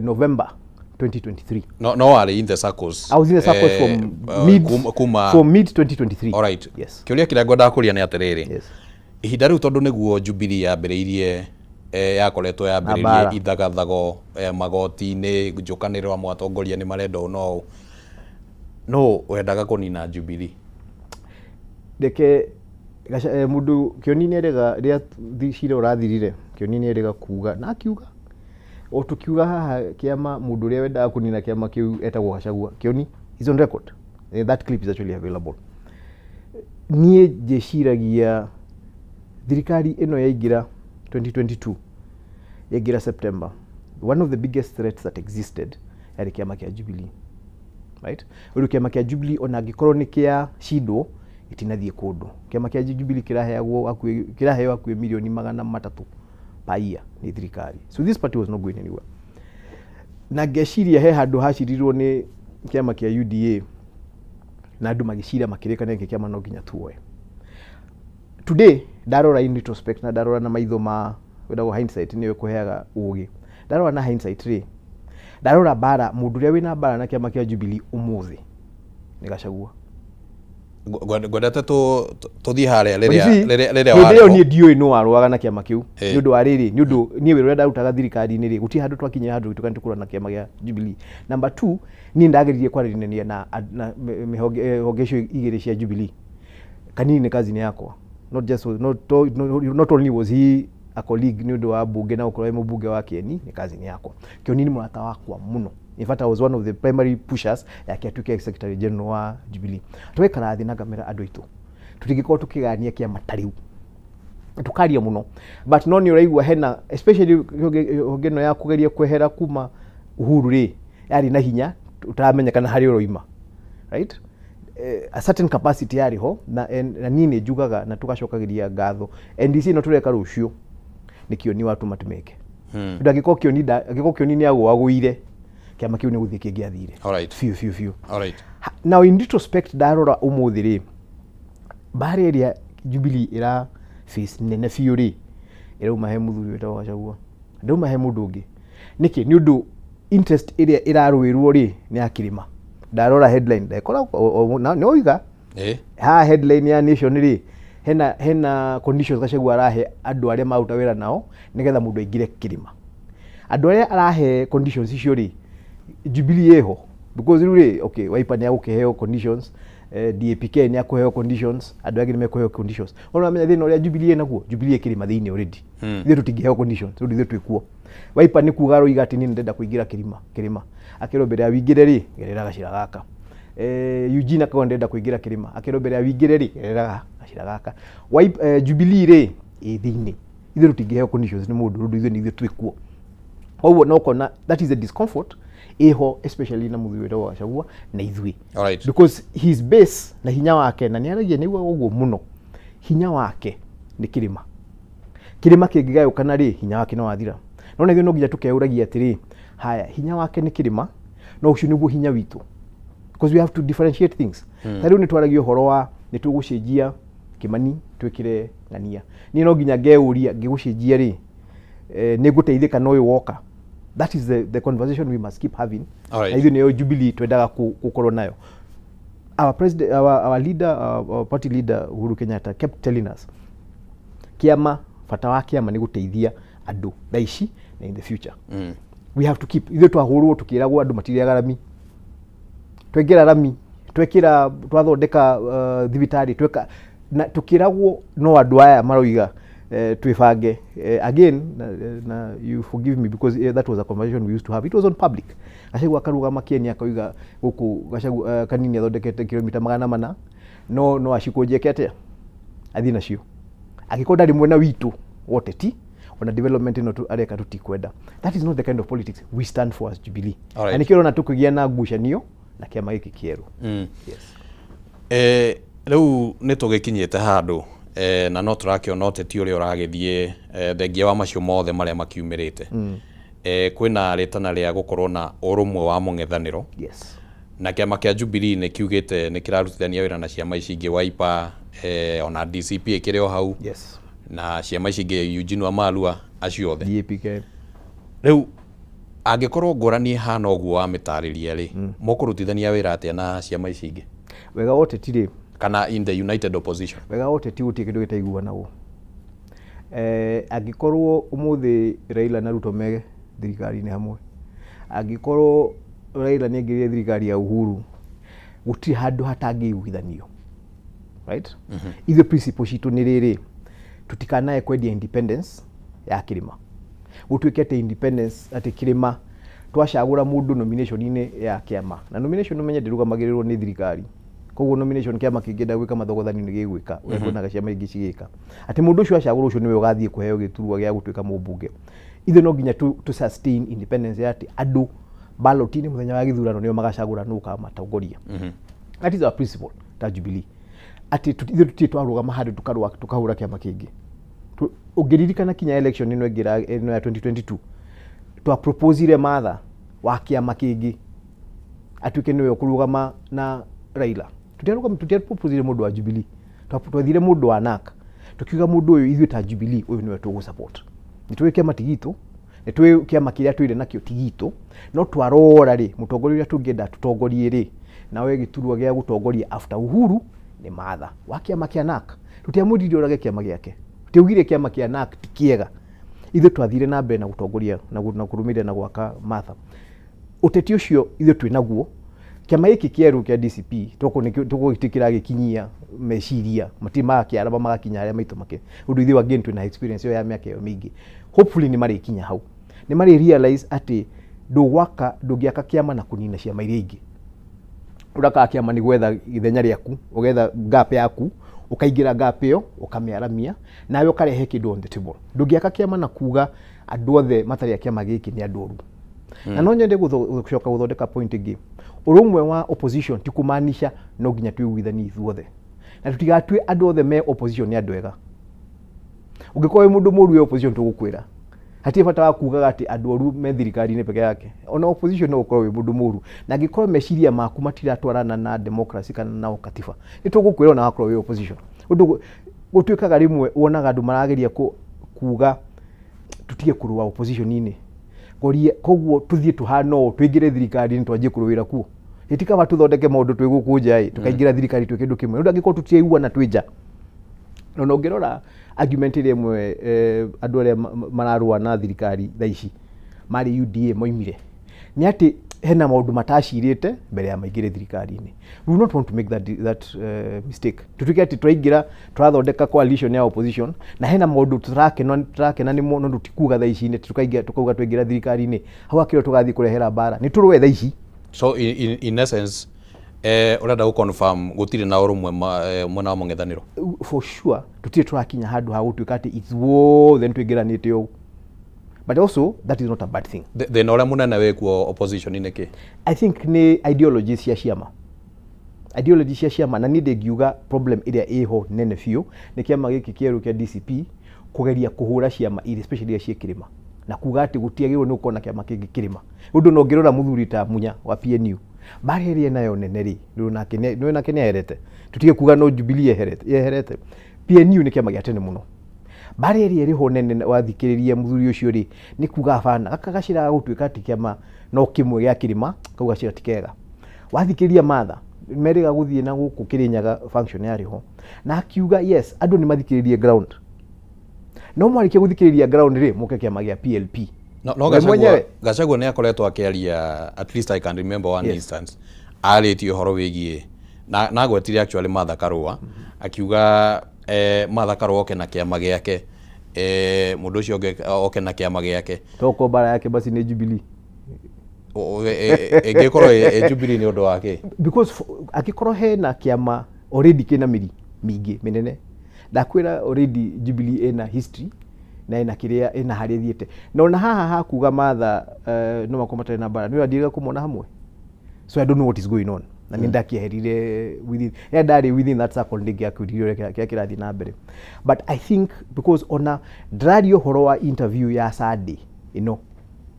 November 2023. No warĩ in the circles. I was in the circles from mid kuma from mid 2023. Alright. Yes. Kĩũria kĩrĩa ngwendaga kũria nĩ atĩrĩrĩ. Yes. Ihinda rĩu tondũ nĩguo Jubilee yambĩrĩirie, yakoretwo yambĩrĩirie mbara. ithagathago, magoti-inĩ, njũkanĩrĩro amwe atongoria nĩ marenda ũũ no ũũ. No wendaga kũnina Jubilee? Reke mũndũ Kĩoni nĩerĩga rĩrĩa cira ũrathirire, Kĩoni nĩerĩga kuga na akiuga o tukiuga haha kĩama mũndũ ũrĩa wendaga kũnina kĩama kĩu etagwo Gachagua. Kĩoni is on record. That clip is actually available. Niĩ njĩciragia thirikari ĩno yaingĩra 2022, yaingĩra September, one of the biggest threats that existed yarĩ kĩama kĩa Jubilee, right? Rĩu kĩama kĩa Jubilee ona angĩkorwo nĩ kĩa cindwo gĩtinathiĩ kũndũ. Kĩama kĩa Jubilee kĩraheagwo hakuhĩ, kĩraheo hakuhĩ mirioni 300 per year nĩ thirikari. So this party was not going anywhere. Na ngeciria he handũ hacirirwo nĩ kĩama kĩa UDA na andũ magĩcira makĩrĩkana gĩkĩ kĩama no nginya tuoe. Today ndarora in retrospect na ndarora na maitho ma wendagwo hindsight nĩyo ĩkũheaga ũgĩ. Ndarora na hindsight rĩ, ndarora mbara mũndũ ũrĩa wĩna mbara na kĩama kĩa Jubilee ũmũthĩ nĩ Gachagua. Ngwendete tũthiĩ harĩa But you see, rĩrĩa hĩndĩ ĩyo warĩ niĩ ndiũĩ nũ warũaga na kĩama kĩu. Nĩ ũndũ wa rĩrĩ, nĩ ũndũ niĩ wĩra ũrĩa ndarutaga thirikari-inĩ rĩ, gũtirĩ handũ twakinyire handũ tũgĩtuĩka nĩ tũkũrũa na kĩama kĩa Jubilee. Number 2, niĩ ndageririe kwaranĩria na honge icio igĩrĩ cia Jubilee. Kanini nĩ cousin yakwa. Not just, not, not only was he a colleague nĩ ũndũ wa mbunge na gũkorwo e mũmbunge wa Kieni, nĩ cousin yakwa. Kĩoni nĩ mũrata wakwa mũno. In fact, I was one of the primary pushers yake atuĩke secretary general wa Jubilee. Twekara thĩ na ngamera andũ aitũ. Tũtingĩkorwo tũkĩgania kĩama ta rĩu. Tukaria mũno. But no nĩ ũraigua hena, especially honge ĩno ya kũgeria kwehera kuma Uhuru rĩ, yarĩ na hinya, ũtaramenya kana harĩa ũroima. Right? A certain capacity yarĩ ho, na niĩ nĩ njugaga na tũgacokagĩria ngatho. NDC ĩno tũreka rũciũ, nĩ Kĩoni watũma tũmĩke. Tondũ angĩkorwo Kĩoni nĩ agũagũire, kĩama kĩu nĩ gũthiĩ kĩngĩathire. Alright. Biũ, biũ, biũ. Alright. Now in retrospect ndarora ũmũthĩ rĩ, mbara ĩrĩa Jubilee ĩra face nene biũ rĩ, ĩrauma he mũthuri wĩtagwo Gachagua. Ndauma he mũndũ ũngĩ. Nĩkĩ? Nĩ ũndũ interest ĩrĩa ĩrarũĩrwo rĩ, nĩ ya kĩrĩma. Ndarora headline, ndekora nĩ oiga. Haha headline ya Nation rĩ, hena conditions Gachagua arahe andũ arĩa maruta wĩra nao nĩgetha mũndũ aingĩre kĩrĩma. Andũ arĩa arahe conditions icio rĩ, Jubilee ĩho. Because rĩu rĩ, okay, Wiper nĩ agũkĩheo conditions, DAPK nĩ akũheo conditions, andũ angĩ nĩ mekũheo conditions. Ona ũramenya thĩna ũrĩa Jubilee ĩnaguo, Jubilee ĩkĩrĩma thĩinĩ already. Ithuĩ tũtingĩheo conditions, tondũ ithuĩ twĩkuo. Wiper nĩ kuga aroiga atĩ niĩ nĩndĩrenda kũingĩra kĩrĩma. Akerwo mbere ya wĩingĩre rĩ, gerera gacĩra gaka. Eugene akauga ndĩrenda kũingĩra kĩrĩma. Akerwo mbere ya wĩingĩre rĩ, gerera gacĩra gaka. Jubilee rĩ, ĩ thĩinĩ. Ithuĩ tũtingĩheo conditions nĩ mũndũ, tondũ ithuĩ nĩ ithuĩ twĩkuo. Koguo no ũkona that is a discomfort ĩho especially na mũthuri wĩtagwo Gachagua na ithuĩ. Alright. Because his base na hinya wake, na nĩaragia nĩguo ũguo mũno, hinya wake nĩ kĩrĩma. Kĩrĩma kĩngĩgayũkana rĩ, hinya wake no wathira. No na ithuĩ no nginya tũkeũragia atĩrĩ, haya, hinya wake nĩ kĩrĩma, no ũcio nĩguo hinya witũ. Because we have to differentiate things. Ta rĩu nĩ twaragia ũhoro wa nĩ tũgũcenjia Kĩmani twĩkĩre Ng'ania. Niĩ no nginya ngeũria ngĩgũcenjia rĩ, nĩ ngũteithĩka na ũyũ woka. That is the conversation we must keep having. Alright. Na ithuĩ nĩyo Jubilee twendaga gũkorwo nayo. Our president, our leader, our party leader Uhuru Kenyatta kept telling us, kĩama, bata wa kĩama nĩ gũteithia andũ thaa ici na in the future. We have to keep, ithuĩ twahũrwo tũkĩragwo andũ matirĩaga rami. Twaingĩra rami, Twekira twathondeka thibitari tweka na tukiragwo no andu aya maroiga twibange. Again na you forgive me because that was a conversation we used to have. It was on public. Gachagua akarugama Kieni akauga guku Gachagua Kanini athondekete kilomita 400 no acikũnjeke atia athi nacio angĩkorwo ndarĩ mwena witũ woteti ona development ino areka tutikwenda. That is not the kind of politics we stand for as Jubilee. Right. Na nikio urona tukigia na ngucanio na kiama giki kieru. Yes. Riu ni tugikinyite handu na no turakiona ũteti ũrĩa ũragĩthiĩ thengia wa macio mothe marĩa makiumĩrĩte. Kwĩna rĩtana rĩa gũkorwo na ũrũmwe wa mũng'ethanĩro. Yes. Na kĩama kĩa Jubilee nĩ kiugĩte nĩ kĩrarutithania wĩra na ciama ici ingĩ Wiper, ona DCP ĩkĩrĩ o hau. Yes. Na ciama ici ingĩ Eugene Wamalwa acio othe. DAPK. Rĩu angĩkorwo ngũrani ĩhana ũguo wa mĩtarĩria rĩ, mũkũrutithania wĩra atĩa na ciama ici ingĩ? Wega wa ũteti rĩ, kana in the united opposition? Wega wa ũteti gũtirĩ kĩndũ gĩtaiguanagwo. Angĩkorwo ũmũthĩ Raila na Ruto me thirikari-inĩ hamwe, angĩkorwo Raila nĩ aingĩrire thirikari ya Uhuru, gũtirĩ handũ hatangĩiguithanio. Right? Ithuĩ principle citũ nĩ rĩrĩ, tutikanae kwendia independence ya kĩrĩma. Gũtuĩke atĩ independence atĩ kĩrĩma twacagũra mũndũ nomination-inĩ ya kĩama. Na nomination ũmenye ndĩrũgamagĩrĩrwo nĩ thirikari. Koguo nomination kĩama kĩngĩenda gwĩka mathogothanio nĩ gĩgwĩka, ũrĩa tuonaga ciama ingĩ cigĩka. Atĩ mũndũ ũcio acagũrwo ũcio nĩwe ũgathiĩ kũheo gĩturwa gĩa gũtuĩka mũmbunge. Ithuĩ no nginya tu sustain independence ya atĩ andũ ballot-inĩ mũthenya wa gĩthurano nĩo magacagũra nũ ũkamatongoria. That is our principle ta Jubilee. Atĩ ithuĩ tũtirĩ twarũgama handũ tũkarũa tũkahũra kĩama kĩngĩ. Ũngĩririkana kinya election ĩno ĩngĩ ĩno ya 2022, twaproposire Martha wa kĩama kĩngĩ atuĩke nĩwe ũkũrũgama na Raila. Tũtiaproposire mũndũ wa Jubilee. Twathire mũndũ wa NARC. Tukiuga mũndũ ũyũ ithuĩ ta Jubilee ũyũ nĩwe tũgũ support. Nĩ tũĩ kĩama ti gitũ, nĩ tũĩ kĩama kĩrĩa twĩre nakĩo ti gitũ, no twarora rĩ, mũtongoria ũrĩa tũngĩenda tũtongorie rĩ, nawe gĩturwa gĩa gũtongoria after Uhuru nĩ Martha wa kĩama kĩa NARC. Tũtiamwĩrire orage kĩama gĩake. Tũtiaugire kĩama kĩa NARC ti kĩega. Ithuĩ twathire na mbere na gũtongoria na kũrũmĩrĩra na gwaka Martha. Ũteti ũcio ithuĩ twĩ naguo. Kĩama gĩkĩ kĩerũ kĩa DCP tũgũgĩtĩkĩra gĩkinyia meciria matirĩ magakĩaraba magakinya harĩa maitũ make. Ũndũ ithuĩ again twĩna experience ĩyo ya mĩaka ĩyo mĩingĩ. Hopefully nĩ marĩkinya hau. Nĩ marĩ realize atĩ ndũgwaka ndũngĩaka kĩama na kũnina ciama iria ingĩ. Ũrakaga kĩama nĩ gwetha ithenya rĩaku, ũgetha gap yaku, ũkaingĩra gap ĩyo, ũkamĩaramia, nawe ũkarehe kĩndũ on the table. Ndũngĩaka kĩama na kuga andũ othe matarĩ a kĩama gĩkĩ nĩ andũ oru. Na no nyende gũcoka gũthondeka point ĩngĩ. Ũrũmwe wa opposition ti kũmaanisha no nginya twĩiguithanie ithuothe. Na tũtigatue andũ othe me opposition nĩ andũ ega. Ũngĩkorwo wĩ mũndũ mũũru wĩ opposition tũgũkwĩra. Hatirĩ bata wa kugaga atĩ andũ oru me thirikari-inĩ peke yake. Ona opposition no ũkorwo wĩ mũndũ mũũru. Na angĩkorwo meciria maku matiratwarana na democracy kana na katiba, nĩ tũgũkwĩra ona wakorwo wĩ opposition. Ũndũ gũtuĩkaga rĩmwe wonaga andũ marageria kuga tũtige kũrũa opposition-inĩ. Ngorie koguo tuthiĩ tuhana ũũ tũingĩre thirikari-inĩ twanjie kũrũĩra kuo. Ĩtikaba tũthondeke maũndũ twĩ gũkũ nja ĩ, tũkaingĩra thirikari twĩ kĩndũ kĩmwe. Nĩ ũndũ angĩkorwo tũtiraiguana twĩ nja. Na ona ũngĩrora argument ĩrĩa ĩmwe andũ arĩa mararũa na thirikari thaa ici marĩ UDA moimire nĩ atĩ hena maũndũ matacirĩte mbere ya maingĩre thirikari-inĩ. We do not want to make that mistake. Tutuike atĩ twaingĩra tũrathondeka coalition ya opposition na hena maũndũ tũrakena nĩmo no tũtikuga thaa ici nĩ tũkaingĩra tũkauga twaingĩra thirikari-inĩ hau akĩrwo tũgathiĩ kũrehera mbara nĩ tũrũe thaa ici. So in essence ũrenda gũ confirm gũtirĩ na ũrũmwe mwena wa mũng'ethanĩro? For sure tũtirĩ tũrakinya handũ ha gũtuĩka atĩ ithuothe nĩ tũingĩranĩte ũũ. But also that is not a bad thing. Thĩna ũrĩa mũnene wĩkuo opposition-inĩ kĩ? I think nĩ ideology cia ciama. Ideology cia ciama na niĩ ndingiuga problem ĩrĩa ĩho nene biũ nĩ kĩama gĩkĩ kĩerũ kĩa DCP kũgeria kũhũra ciama iria especially iria ciĩ kĩrĩma na kuga atĩ gũtiagĩrĩirwo nĩ gũkorwo na kĩama kĩngĩ kĩrĩma. Ũndũ na ũngĩrora mũthuri ta Munya wa PNU mbara ĩrĩa enayo nene rĩ, nĩ nake nĩ aherete. Tũtige kuga no Jubilee yeherete. PNU nĩ kĩama gĩa tene mũno. Mbara ĩrĩa ĩrĩho nene wathikĩrĩria mũthuri ũcio rĩ, nĩ kuga bana gaka gacĩra ga gũtuĩka atĩ kĩama no kĩmwe gĩa kĩrĩma, kau gacĩra ti kega. Wathikĩrĩria Martha merĩga gũthiĩ na gũkũ Kĩrĩnyaga function yarĩ ho na akiuga yes andũ nĩ mathikĩrĩrie ground, no mwarĩkia gũthikĩrĩria ground rĩ mũke kĩama gĩa PLP. No We mwenyewe. Gachagua nĩ akoretwo akĩaria, at least I can remember one Yes. instance arĩtie ũhoro wĩgiĩ Na agwetire actually Martha Karua akiuga Martha Karua oke na kĩama gĩake, mũndũ ũcio ũngĩ oke na kĩama gĩake. Toko bara yake basi nĩ Jubilee. Ĩngĩkorwo ĩ Jubilee nĩ ũndũ wa kĩ? Because angĩkorwo hena kĩama already kĩna mĩri mĩingĩ mĩnene, ndakwĩra already Jubilee ĩna history na ĩna kĩrĩa ĩna harĩa ĩthiĩte. Na ona haha hakuga Martha no makorwo matarĩ na mbara, nĩ ũrandiga kũmona hamwe. So I don't know what is going on. Na nĩ ndakĩeherire within, ya ndarĩ within that circle ndingĩakwĩrire ũrĩa kĩrĩa kĩrathiĩ na mbere. But I think because ona ndĩraria ũhoro wa interview ya Sunday ĩno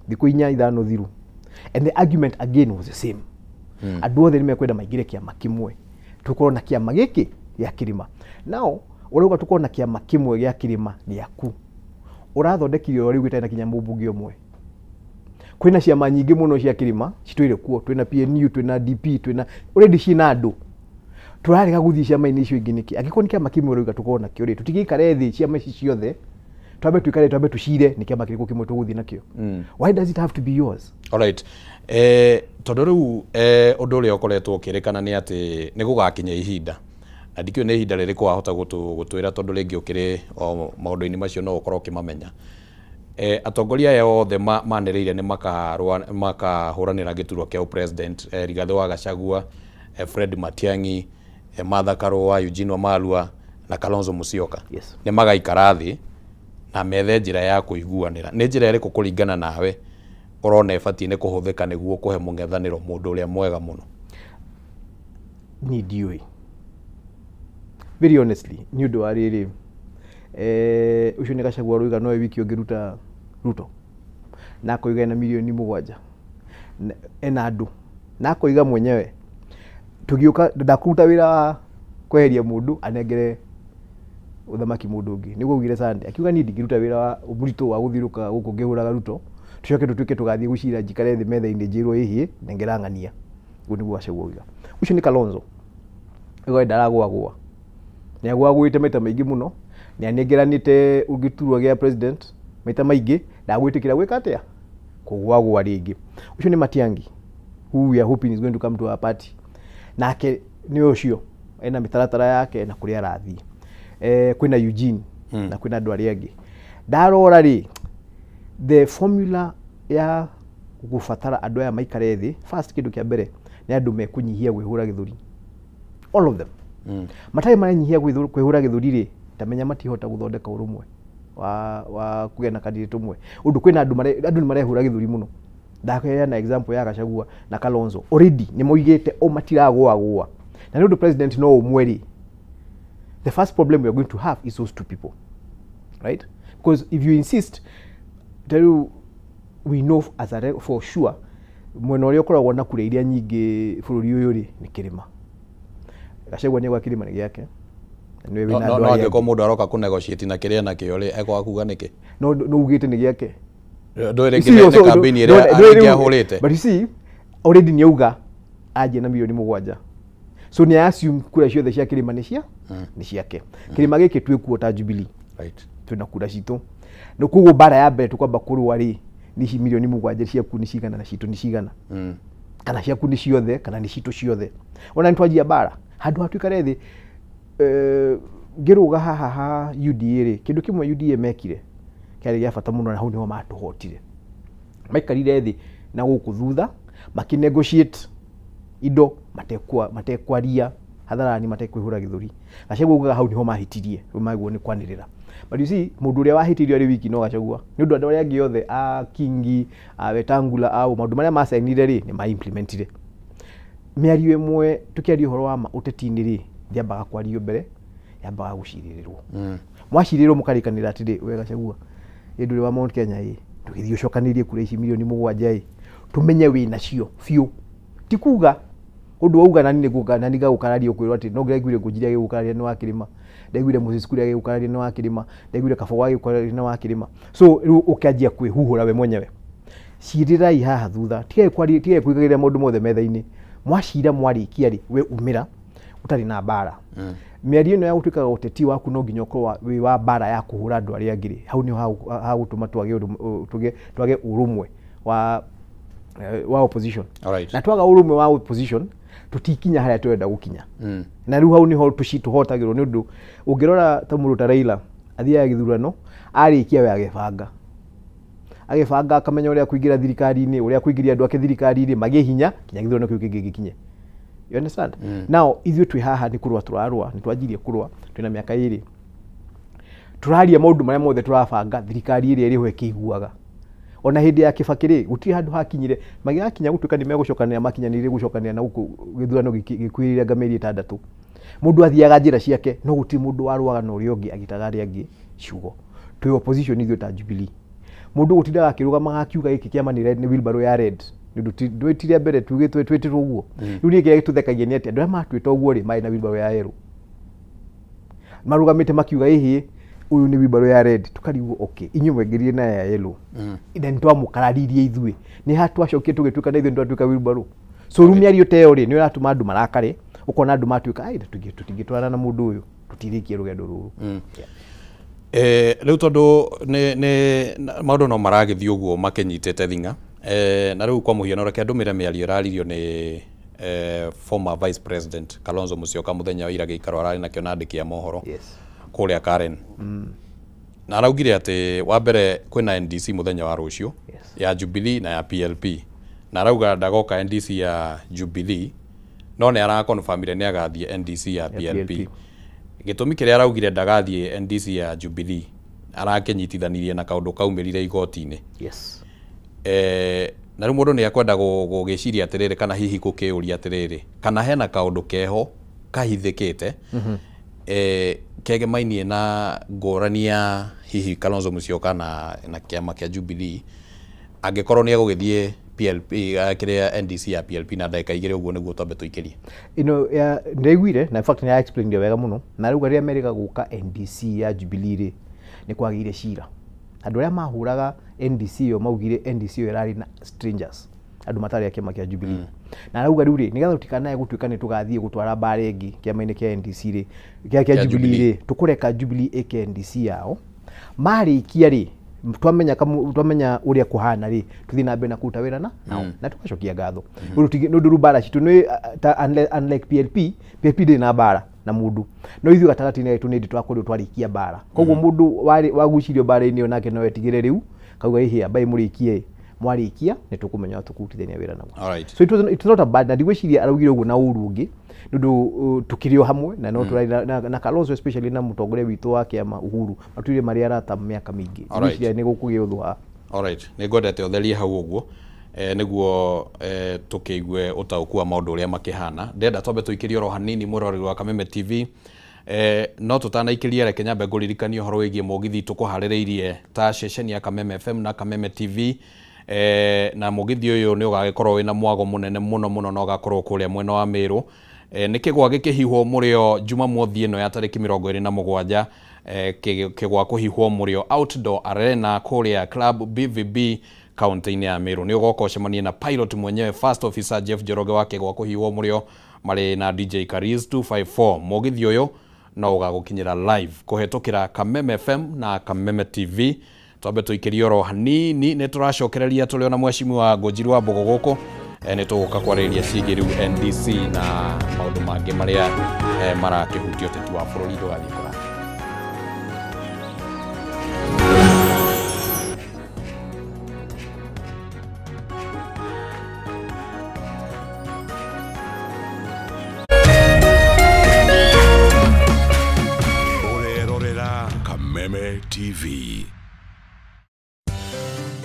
thikũ inya ithano thiru, and the argument again was the same. Andũ othe nĩ mekwenda maingĩre kĩama kĩmwe, tũkorwo na kĩama gĩkĩ gĩa kĩrĩma. Now ũrauga tũkorwo na kĩama kĩmwe gĩa kĩrĩma gĩaku, ũrathondekire o rĩu gĩtarĩ na kinya mũmbunge ũmwe. Kwĩna ciama nyingĩ mũno cia kĩrĩma citũire kuo, twĩna PNU, twĩna DP, twĩna already ciĩna andũ. Tũrarega gũthiĩ ciama-inĩ icio ingĩ nĩkĩ? Angĩkorwo nĩ kĩama kĩmwe ũrauga tũkorwo nakĩo rĩ, tũtigĩikare thĩ ciama ici ciothe, twambe tuikare twambe tucire nĩ kĩama kĩrĩkũ kĩmwe tũgũthiĩ nakĩo. Why does it have to be yours? Alright. Tondũ rĩu ũndũ ũrĩa ũkoretwo ũkĩrĩkana nĩ atĩ nĩ gũgakinya ihinda, na ndikĩũĩ nĩ ihinda rĩrĩkũ wahota gũtwĩra, tondũ rĩngĩ ũkĩrĩ o maũndũ-inĩ macio no ũkorwo ũkĩmamenya. Atongoria aya othe manĩrĩire nĩ makahũranĩra gĩturwa kĩa president, Rigathĩ wa Gachagua, Fred Matiang'i, Martha Karua, Eugene Wamalwa na Kalonzo Musyoka. Yes. Nĩ magaikara thĩ na methe njĩra ya kũiguanĩra. Nĩ njĩra ĩrĩkũ kũringana nawe ũrona ĩbatiĩ nĩ kũhũthĩka nĩguo kũhe mũng'ethanĩro mũndũ ũrĩa mwega mũno? Niĩ ndiũĩ. Very honestly, nĩ ũndũ wa rĩrĩ, ũcio nĩ Gachagua ũroiga nowe wiki ũngĩruta Ruto, na akoiga ena milioni 7, ena andũ, na akoiga mwenyewe tũgĩũka ndakũruta wĩra wa kweheria mũndũ anengere ũthamaki mũndũ ũngĩ. Nĩguo augire Sunday, akiuga niĩ ndingĩruta wĩra wa mũritũ wa gũthiũrũrũka gũkũ ngĩhũraga Ruto, tũcoke tũtuĩke tũgathiĩ gũcira njikare thĩ metha-inĩ njĩrwo ĩhĩ nengera ng'ania. Ũguo nĩguo Gachagua auga. Ũcio nĩ Kalonzo, oiga ndaragũagũa, nĩ agũagũĩte maita maingĩ mũno, nĩ anengeranĩte gĩturwa gĩa president maita maingĩ, ndagwĩtĩkĩra gwĩka atĩa, kũgũagũa rĩngĩ. Ũcio nĩ Matiang'i, who we are hoping is going to come to our party. Nake nĩ ũcio ena mĩtaratara yake na kũrĩa arathiĩ. Kwĩna Eugene na kwĩna andũ arĩa angĩ. Ndarora rĩ, the formula ya gũbatara andũ aya maikare thĩ, first kĩndũ kĩa mbere nĩ andũ mekũnyihia gwĩhũra gĩthũri, all of them. Matarĩ maranyihia kwĩhũra gĩthũri rĩ, tamenya matihota gũthondeka ũrũmwe wa kũgĩa na candidate ũmwe. Ũndũ kwĩna andũ andũ nĩ marehũra gĩthũri mũno. Ndaheana example ya Gachagua na Kalonzo, already nĩ moigĩte o matiragũagũa, na nĩ ũndũ president no ũmwe rĩ, the first problem we are going to have is those two people, right? Because if you insist, tell you, we know as a for sure mwena ũrĩa ũkoragwo na kura iria nyingĩ bũrũri ũyũ rĩ, nĩ kĩrĩma. Gachagua nĩ gwa kĩrĩma nĩ gĩake. Nĩwe wĩna No andũ arĩa angĩkorwo angĩ. Mũndũ aroka kũ negotiate na kĩrĩa nakĩo rĩ, ekwaga kuga nĩkĩ? No ugĩte nĩ gĩake. Ndũĩ You rĩngĩ see, nĩ campaign ĩrĩa rĩngĩ ahũrĩte. But you see, already nĩ auga anjia na milioni 7. So nĩ assume kura ciothe cia kĩrĩma nĩ cia nĩ ciake. Kĩrĩma gĩkĩ twĩkuo ta Jubilee. Twĩna kura citũ. Na koguo mbara ya mbere tũkwamba kũrũa rĩ, nĩ ici milioni 7 ciaku nĩ cigana na citũ nĩ cigana. Kana ciaku nĩ ciothe kana nĩ citũ ciothe. Ona nĩ twanjia mbara, handũ ha tuikare thĩ, ngĩrũga haha ha UDA rĩ, kĩndũ kĩmwe UDA mekire kĩarĩ gĩa bata mũno na hau nĩho matũhotire. Maikarire thĩ na gũkũ thutha makĩnegotiate indo matekwaria hadharani, matekwĩhũra gĩthũri. Gachagua augaga hau nĩho mahĩtirie, rĩu magĩrĩirwo nĩ kwanĩrĩra. But you see, mũndũ ũrĩa wahĩtĩirio arĩ wiki no Gachagua. Nĩ ũndũ andũ arĩa angĩ othe a Kingi, a Wetangula, a maũndũ marĩa macainire rĩ, nĩ ma-implementire. Mĩario ĩmwe tũkĩaria ũhoro wa ma ũteti-inĩ rĩ, ndĩambaga kwario mbere, yambaga gũcirĩrĩrwo. Mwacirĩrwo mũkarĩkanĩra atĩrĩ, we Gachagua, ĩ ndũrĩ wa Mount Kenya ĩ, tũgĩthiĩ ũcokanĩrie kura ici milioni 7 ĩ, tũmenye wĩ nacio biũ. Ti kuga ũndũ wauga nani nĩguo nani ngagũkararia ũkwĩrwo atĩ no ndĩraiguire Ngũnjiri agĩgũkararia nĩ wa kĩrĩma, ndaiguire Moses Kuria agĩgũkararia nĩ wa kĩrĩma, ndaiguire Kabogo agĩgũkararia nĩ wa kĩrĩma. So rĩu ũkĩanjia kwĩhuhũra we mwenyewe. Cirĩrai haha thutha, tigai kwaria, tigai kũigagĩrĩra maũndũ mothe metha-inĩ. Mwacira mwarĩkia rĩ, we umĩra ũtarĩ na mbara. Mĩario ĩno ya gũtuĩkaga ũteti waku no nginya ũkorwo wĩ wa mbara ya kũhũra andũ arĩa angĩ rĩ, hau nĩho hagũtũma twage ũrũmwe wa opposition. Na twaga ũrũmwe wa opposition, Tutikinya harĩa tũrenda gũkinya. Na rĩu hau nĩho tũhotagĩrwo nĩ ũndũ ũngĩrora ta mũndũ ta Raila athiaga gĩthurano arĩkia we agebanga. Agebanga akamenya ũrĩa kũingĩra thirikari-inĩ, ũrĩa kũingĩria andũ ake thirikari-inĩ magĩe hinya kinya gĩthurano kĩu kĩngĩ gĩkinye. You understand? Now ithuĩ twĩ haha nĩ kũrũa tũrarũa, nĩ twanjirie kũrũa twĩna mĩaka 2. Tũraria maũndũ marĩa mothe tũrabanga thirikari ĩrĩa ĩrĩho ĩkĩiguaga. Ona hĩndĩ ya Kibaki rĩ, gũtirĩ handũ hakinyire, magĩgakinya gũtuĩka nĩ megũcokanĩra makinyanĩire gũcokanĩra na gũkũ gĩthurano gĩkuhĩrĩria anga mĩeri 6. Mũndũ athiaga njĩra ciake, no gũtirĩ mũndũ warũaga na ũrĩa ũngĩ agĩtaga arĩa angĩ ciugo. Twĩ opposition ithuĩ ta Jubilee. Mũndũ gũtindaga akĩrũgama akiuga gĩkĩ kĩama nĩ red, nĩ wheelbarrow ya red. Nĩ ũndũ ti rĩa mbere tugĩtwo twĩtĩtwo ũguo. Rĩu niĩ kĩrĩa gĩtũthekagia nĩ atĩ andũ arĩa matuĩte ũguo rĩ, marĩ na wheelbarrow ya yellow. Marũgamĩte makiuga ĩhĩ, ũyũ nĩ wheelbarrow ya red, tukarigwo okay, inyuĩ mwaingĩrire na ya yellow. Na nĩ twamũkararirie ithuĩ. Nĩ ha twacokire tũgĩtuĩka na ithuĩ nĩ twatuĩka wheelbarrow. So rĩu mĩario ta ĩyo rĩ, nĩ ĩratũma andũ marakare, ũkona andũ matuĩka, ai, tũtingĩtwarana na mũndũ ũyũ, tũtirĩkie rũgendo rũrũ. Rĩu tondũ nĩ maũndũ no maragĩthiĩ ũguo makĩnyitĩte thing'a. Na rĩu kwa mũhiano reke ndũmĩre mĩario ĩraririo nĩ former Vice President Kalonzo Musyoka mũthenya wa ira gĩikaro ararĩ nakĩo na andĩki a mohoro. Kũrĩa Karen. Na araugire atĩ wa mbere kwĩna NDC mũthenya wa rũciũ ya Jubilee na ya PLP. Na arauga ndagoka NDC ya Jubilee no nĩ arakonfirmire nĩ agathiĩ NDC ya PLP. Gĩtũmi kĩrĩa araugire ndagathiĩ NDC ya Jubilee arakĩnyitithanirie na kaũndũ kaumĩrire igoti-inĩ. Na rĩu mũndũ nĩ akwenda gũgĩciria atĩrĩrĩ kana hihi gũkĩũria atĩrĩrĩ kana hena kaũndũ keho kahithĩkĩte kegemainie na ngũrani ya hihi Kalonzo Musyoka na kĩama kĩa Jubilee angĩkorwo nĩ egũgĩthiĩ PLP kĩrĩa NDC ya PLP na ndagĩka 2 ũguo nĩguo twambe tũikĩrie. Ĩno ya ndaiguire na in fact nĩ explained wega mũno na rĩu arĩa merĩga gũka NDC ya Jubilee rĩ nĩ kwagĩire cira. Andũ arĩa mahũraga NDC ĩyo maugire NDC ĩyo ĩrarĩ na strangers, andũ matarĩ a kĩama kĩa Jubilee. Na arauga rĩu rĩ nĩgetha tũtikanae gũtuĩka nĩ tũgathiĩ gũtwara mbara ĩngĩ kĩama-inĩ kĩa NDC rĩ, kĩa Jubilee rĩ, tũkũreka Jubilee ĩke NDC yao. Marĩkia rĩ, twamenya ũrĩa kũhana rĩ, tũthiĩ na mbere na kũruta wĩra na nao na tũgacokia ngatho. Nĩ ũndũ rĩu mbara citũ nĩ unlike PLP, PLP ndĩrĩ na mbara na mũndũ. No ithuĩ gatagatĩ-inĩ gaitũ nĩ ndĩ twakorirwo twarĩkia mbara. Koguo mũndũ wagucirio mbara-inĩ ĩyo nake no etigĩre rĩu, kauga ĩhĩ ambai mũrĩkie, mwarĩkia nĩ tũkũmenya tũkũrutithania wĩra naguo. So it was not a bad, na ndigwĩciria araugire ũguo na ũru ũngĩ, nĩ ũndũ tũkĩrĩ o hamwe na no tũrarĩ na Kalonzo especially na mũtongoria witũ wa kĩama Uhuru matũire marĩ arata mĩaka mĩingĩ. Ndigwĩciria nĩ gũkũgĩa ũthũ haha. Alright, nĩ ngwendete ũtherie hau ũguo nĩguo tũkĩigue ũtaũku wa maũndũ ũrĩa makĩhana. Ndĩrenda twambe tũikĩrie oro hanini mwĩroreri wa Kameme TV. No tũtanaikĩria reke nyambe ngũririkanie ũhoro wĩgiĩ mũgithi tũkũharĩrĩirie ta ceceni ya Kameme FM na Kameme TV. Na mũgithi ũyũ nĩ ũgagĩkorwo wĩna mwago mũnene mũno mũno na ũgakorwo kũrĩa mwena wa Meru. Nĩ kĩgwa gĩkĩhihwo mũrĩo Jumamothi ĩno ya tarĩki 27 kĩgwa kũhihwo mũrĩo Outdoor Arena kũrĩa Club BVB kaunti-inĩ ya Meru. Nĩ ũgoka ũcemanie na pilot mwenyewe First Officer Jeff Njoroge wa kĩgwa kũhihwo mũrĩo marĩ na DJ Kariz 254. Mũgithi ũyũ no ũgagũkinyĩra live kũhetũkĩra Kameme FM na Kameme TV. Twambe tũikĩrie oro hanini nĩ tũracokereria tũrĩ ona mheshimiwa Ngũnjiri wa Mbũgũ gũkũ nĩ tũgũka kwarĩrĩria ciĩgiĩ rĩu NDC na maũndũ mangĩ marĩa marakĩhutia ũteti wa bũrũri. Ndũgathiĩ kũraya. Ũrerorera Kameme TV.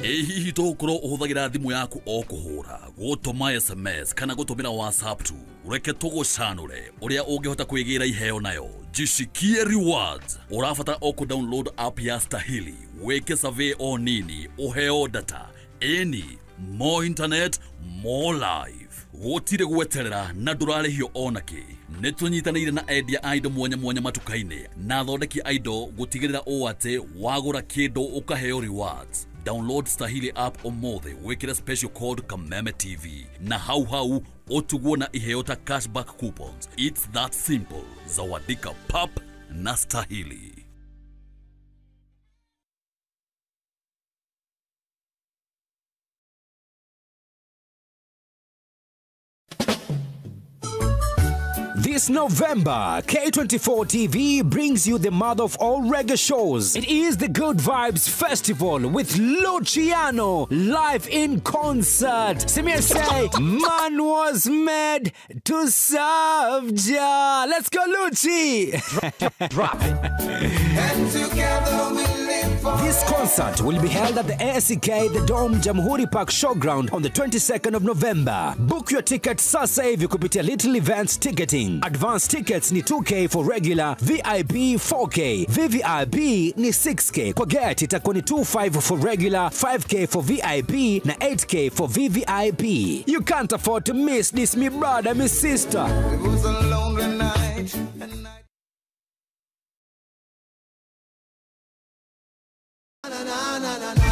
Hihi tũgũkorwo ũhũthagĩra thimũ yaku o kũhũra, gũtũma SMS kana gũtũmĩra WhatsApp tu. Reke tũgũcanũre ũrĩa ũngĩhota kwĩgĩra iheo nayo. Jishikie rewards. Ũrabatara o kũ-download app ya Stahili, wĩke survey o nini, ũheo data. Ĩni, more internet, more life. Gũtirĩ gweterera na ndũrarĩhio ona kĩ. Nĩ tũnyitanĩire na endia a indo mwanya mwanya matuka-inĩ na athondeki a indo gũtigĩrĩra ũũ atĩ wagũra kĩndũ ũkaheo rewards. Download Stahili app ũmũthĩ wĩkĩre special code Kameme TV na hau hau ũtugwo na iheo ta cashback coupons. It's that simple. Zawadika pap na Stahili. This November, K24 TV brings you the mother of all reggae shows. It is the Good Vibes Festival with Luciano live in concert. Simir say, man was made to serve Jah. Let's go, Lucci. Drop it. And together we live forever. This concert will be held at the ASK The Dome Jamhuri Park Showground on the 22nd of November. Book your ticket sasa hivi kupitia Little Events Ticketing. Advance tickets ni 2K for regular, VIP 4K, VVIP ni 6K. Kwa gate itakuwa ni 25 for regular, 5K for VIP na 8K for VVIP. You can't afford to miss this, me brother, me sister. It was a lonely night. And I... Na, na, na, na, na.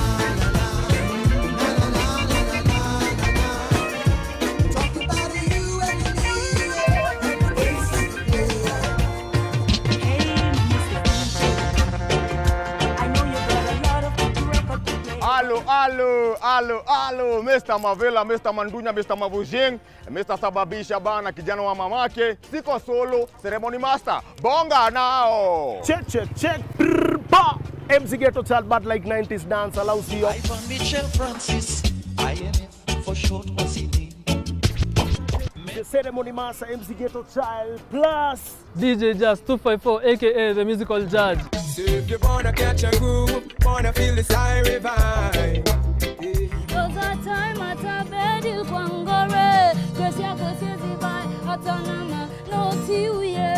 Allo, allo, allo, allo, Mr. Mavela, Mr. Mandunya, Mr. Mavujing, Mr. Sababisha bana, kijana wa mamake, siko solo, ceremony master, bonga nao. Check, check, check, brr, ba. MC Ghetto Child, but like 90s dance, allows you. Ivan Mitchell Francis, IMF for short was he name. The ceremony master, MC Ghetto Child, plus DJ Jazz 254, aka the musical judge. So if you wanna catch a groove, wanna feel the siren vibe. Cause a time at a bed il kwangore, kwesi kwesi zibai atanama no tiuye.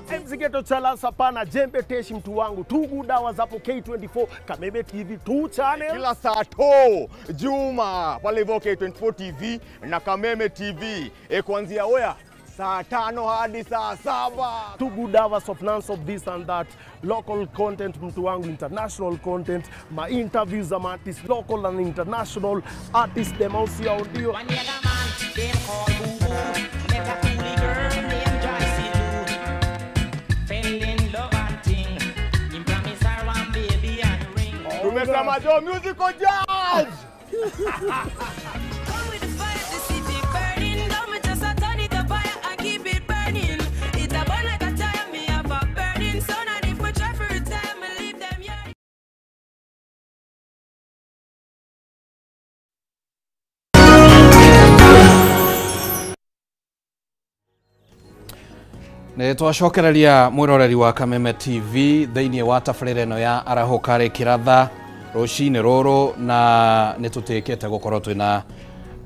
MC Ghetto Child sapana jembe teshi mtu wangu tugu dawa zapo K24 Kameme TV 2 channel kila saa to Juma pale hivyo K24 TV na Kameme TV kuanzia oya saa 5 hadi saa 7. Two good hours of non-stop this and that, local content mtu wangu, international content, my interviews ama artists local and international artists them also audio. Tumesema jo musical judge. Nĩ twacokereria mwĩroreri wa Kameme TV thĩinĩ wa tabarĩra ĩno ya arahũka rĩkĩratha rũcinĩ rũrũ na nĩ tũtĩkĩte gũkorwo twĩna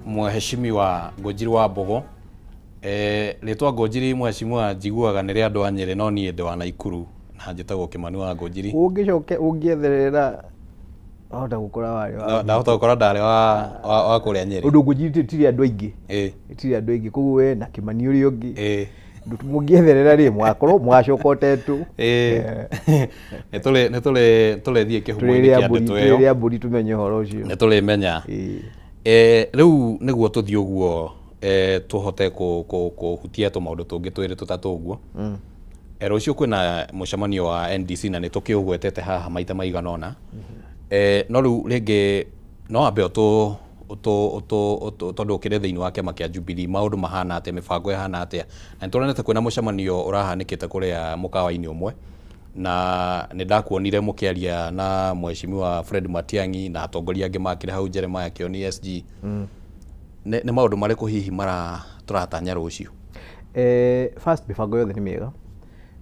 mheshimiwa Ngũnjiri wa Mbũgũ. Rĩtwa Ngũnjiri mheshimiwa njiguaga nĩ rĩa andũ a Nyĩrĩ no niĩ ndĩ wa Naikuru na njĩtagwo Kĩmani wa Ngũnjiri. Ũngĩcoke ũngĩetherera wahota gũkora warĩ wa ndahota gũkora ndarĩ wa kũrĩa Nyĩrĩ. Ũndũ Ngũnjiri tirĩ andũ aingĩ. Tirĩ andũ aingĩ koguo we na Kĩmani ũrĩa ũngĩ. Mũngĩetherera rĩ mwakorwo mwacoka ũtetũ. Nĩ tũrĩthiĩ kĩhumo-inĩ kĩa ndeto ĩyo. Tũrĩrĩa mbũri tũmenye ũhoro ũcio. Nĩ tũrĩmenya. Rĩu nĩguo tũthiĩ ũguo tũhote kũhutia tũmaũndũ tũngĩ twĩrĩ tũtatũ ũguo. Rũciũ kwĩna mũcemanio wa NDC na nĩ tũkĩũgwetete haha maita maigana ũna. No rĩu rĩngĩ no ambe tondũ ũkĩrĩ thĩinĩ wa kĩama kĩa Jubilee maũndũ mahana atĩa, mĩbango ĩhana atĩa, na nĩtũronete kwĩna mũcemanio ũrahanĩkĩte kũrĩa mũkawa-inĩ ũmwe na nĩ ndakuonire mũkĩaria na mheshimiwa Fred Matiang'i na atongoria angĩ makĩrĩ hau Jeremiah Kioni SG. Nĩ maũndũ marĩkũ hihi tũratanya rũciũ? First mĩbango yothe nĩ mĩega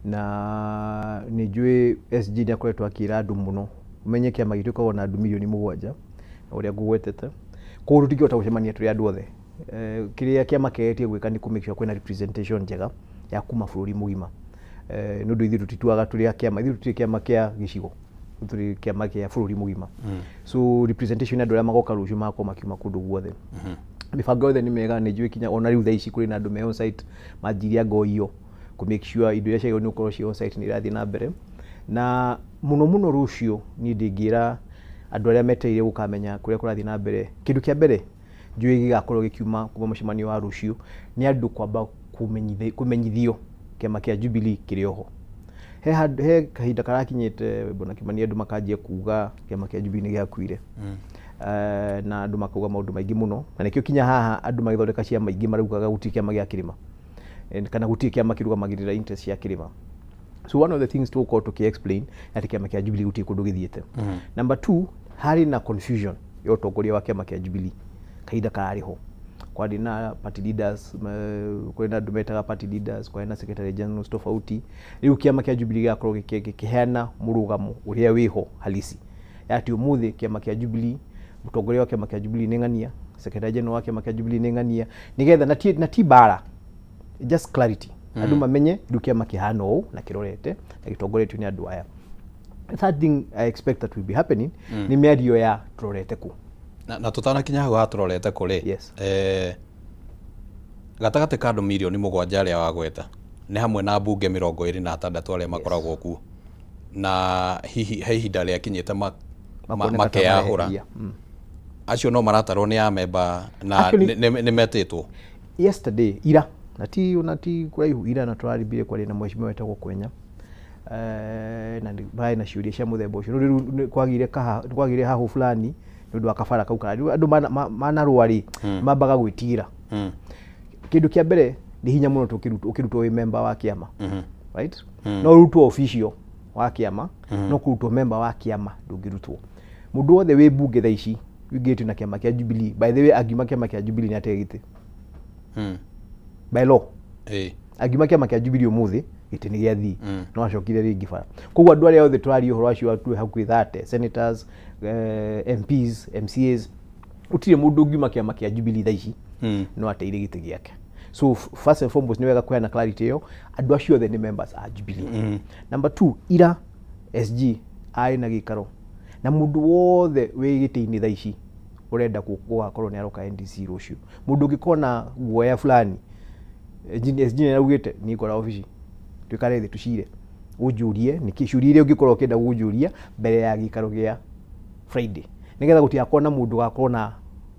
na nĩ njũĩ SG nĩ akoretwo akĩra andũ mũno ũmenye kĩama gitũ gĩkoragwo na andũ milioni 7 ũrĩa ngũgwetete. Koguo tũtingĩhota gũcemania tũrĩ andũ othe. Kĩrĩa kĩama kĩgeretie gwĩka nĩ kũ make sure kwĩna representation njega ya kuma bũrũri mũgima. Nĩ ũndũ ithuĩ tũtituaga tũrĩ a kĩama, ithuĩ tũtirĩ kĩama kĩa gĩcigo, tũrĩ kĩama kĩa bũrũri mũgima. So representation ya andũ arĩa magoka rũciũ magakorwo makiuma kũndũ guothe. Mĩbango yothe nĩ mĩega, nĩ njũĩ kinya ona rĩu thaa ici kũrĩ na andũ me on site manjirie ngoiyo kũ make sure indo iria ciagĩrĩirwo nĩ gũkorwo ciĩ on site nĩ irathiĩ na mbere. Na mũno mũno rũciũ niĩ ndingĩra andũ arĩa metereire gũkamenya kũrĩa kũrathiĩ na mbere. Kĩndũ kĩa mbere njũĩ gĩgakorwo gĩkiuma kuma mũcemanio wa rũciũ nĩ andũ kwamba kũmenyithio kĩama kĩa Jubilee kĩrĩ oho. He kahinda karakinyĩte Bwana Kĩmani andũ makanjia kuga kĩama kĩa Jubilee nĩ gĩakuire. Na andũ makauga maũndũ maingĩ mũno, na nĩkĩo kinya haha andũ magĩthondeka ciama ingĩ maraugaga gũtirĩ kĩama gĩa kĩrĩma, kana gũtirĩ kĩama kĩrũgamagĩrĩra interest cia kĩrĩma. So one of the things tũgũkorwo tũkĩ explain atĩ kĩama kĩa Jubilee gũtirĩ kũndũ gĩthiĩte. Number two, harĩ na confusion ya ũtongoria wa kĩama kĩa Jubilee kahinda kararĩ ho. Kwarĩ na party leaders, kwarĩ na andũ metaga party leaders, kwarĩ na secretary generals tofauti. Rĩu kĩama kĩa Jubilee gĩgakorwo gĩkĩheana mũrũgamo ũrĩa wĩho halisi, atĩ ũmũthĩ kĩama kĩa Jubilee, mũtongoria wa kĩama kĩa Jubilee nĩ ng'ania, secretary general wa kĩama kĩa Jubilee nĩ ng'ania, nĩgetha na ti mbara, just clarity, andũ mamenye rĩu kĩama kĩhana ũũ na kĩrorete na gĩtongoretio nĩ andũ aya. The third thing I expect that will be happening nĩ mĩario ya tũrorete kũ. Na tutanakinya hau hatũrorete kũ rĩ, Yes. Gatagatĩ ka andũ mirioni 7 arĩa wagweta nĩ hamwe na mbunge 26 arĩa makoragwo kuo, na hihi he ihinda rĩakinyĩte makoneka ta makeyahũra. mareheria. Acio no maratarwo nĩ amemba na nĩ metĩtwo. Yesterday, ira, na ti kũraihu, ira na tũrarimbire kwaria na mheshimiwa wetagwo Kwenya. Na barĩ na ciũria cia mũthemba ũcio. No rĩu nĩ kwagĩire hahũ fulani nĩ ũndũ wa kabara kau karĩ. Rĩu andũ manarũa rĩ, mambaga gwĩtigĩra. Kĩndũ kĩa mbere, nĩ hinya mũno tũkĩrutwo ũkĩrutwo wĩ member wa kĩama, right? No ũrutwo official wa kĩama, no kũrutwo member wa kĩama ndũngĩrutwo. Mũndũ wothe wĩ mbunge thaa ici wĩingĩrĩtio na kĩama kĩa Jubilee, by the way, angiuma kĩama kĩa Jubilee nĩ atege gĩtĩ by law. Angiuma kĩama kĩa Jubilee ũmũthĩ, gĩtĩ nĩ gĩathiĩ, no acokire rĩngĩ bara. Koguo andũ arĩa othe tũraria ũhoro acio atue hakuhĩ 30 senators, MPs, MCAs, gũtirĩ mũndũ ũngiuma kĩama kĩa Jubilee thaa ici no ateire gĩtĩ gĩake. So first and foremost, nĩ wega kũheana clarity ĩyo, andũ acio othe nĩ members a Jubilee. Number two, ira SG arĩ na gĩikaro na mũndũ wothe wĩ gĩtĩ-inĩ thaa ici ũrenda gũgakorwo nĩ aroka NDC rũciũ. Mũndũ ũngĩkorwo na guoya fulani, SG nĩ araugĩte niĩ ngora obici twĩkare thĩ tũcire, ũnjũrie nĩkĩ ciũria iria ũngĩkorwo ũkĩenda kũnjũria mbere ya gĩikaro gĩa Friday, nĩgetha gũtigakorwo na mũndũ ũgakorwo na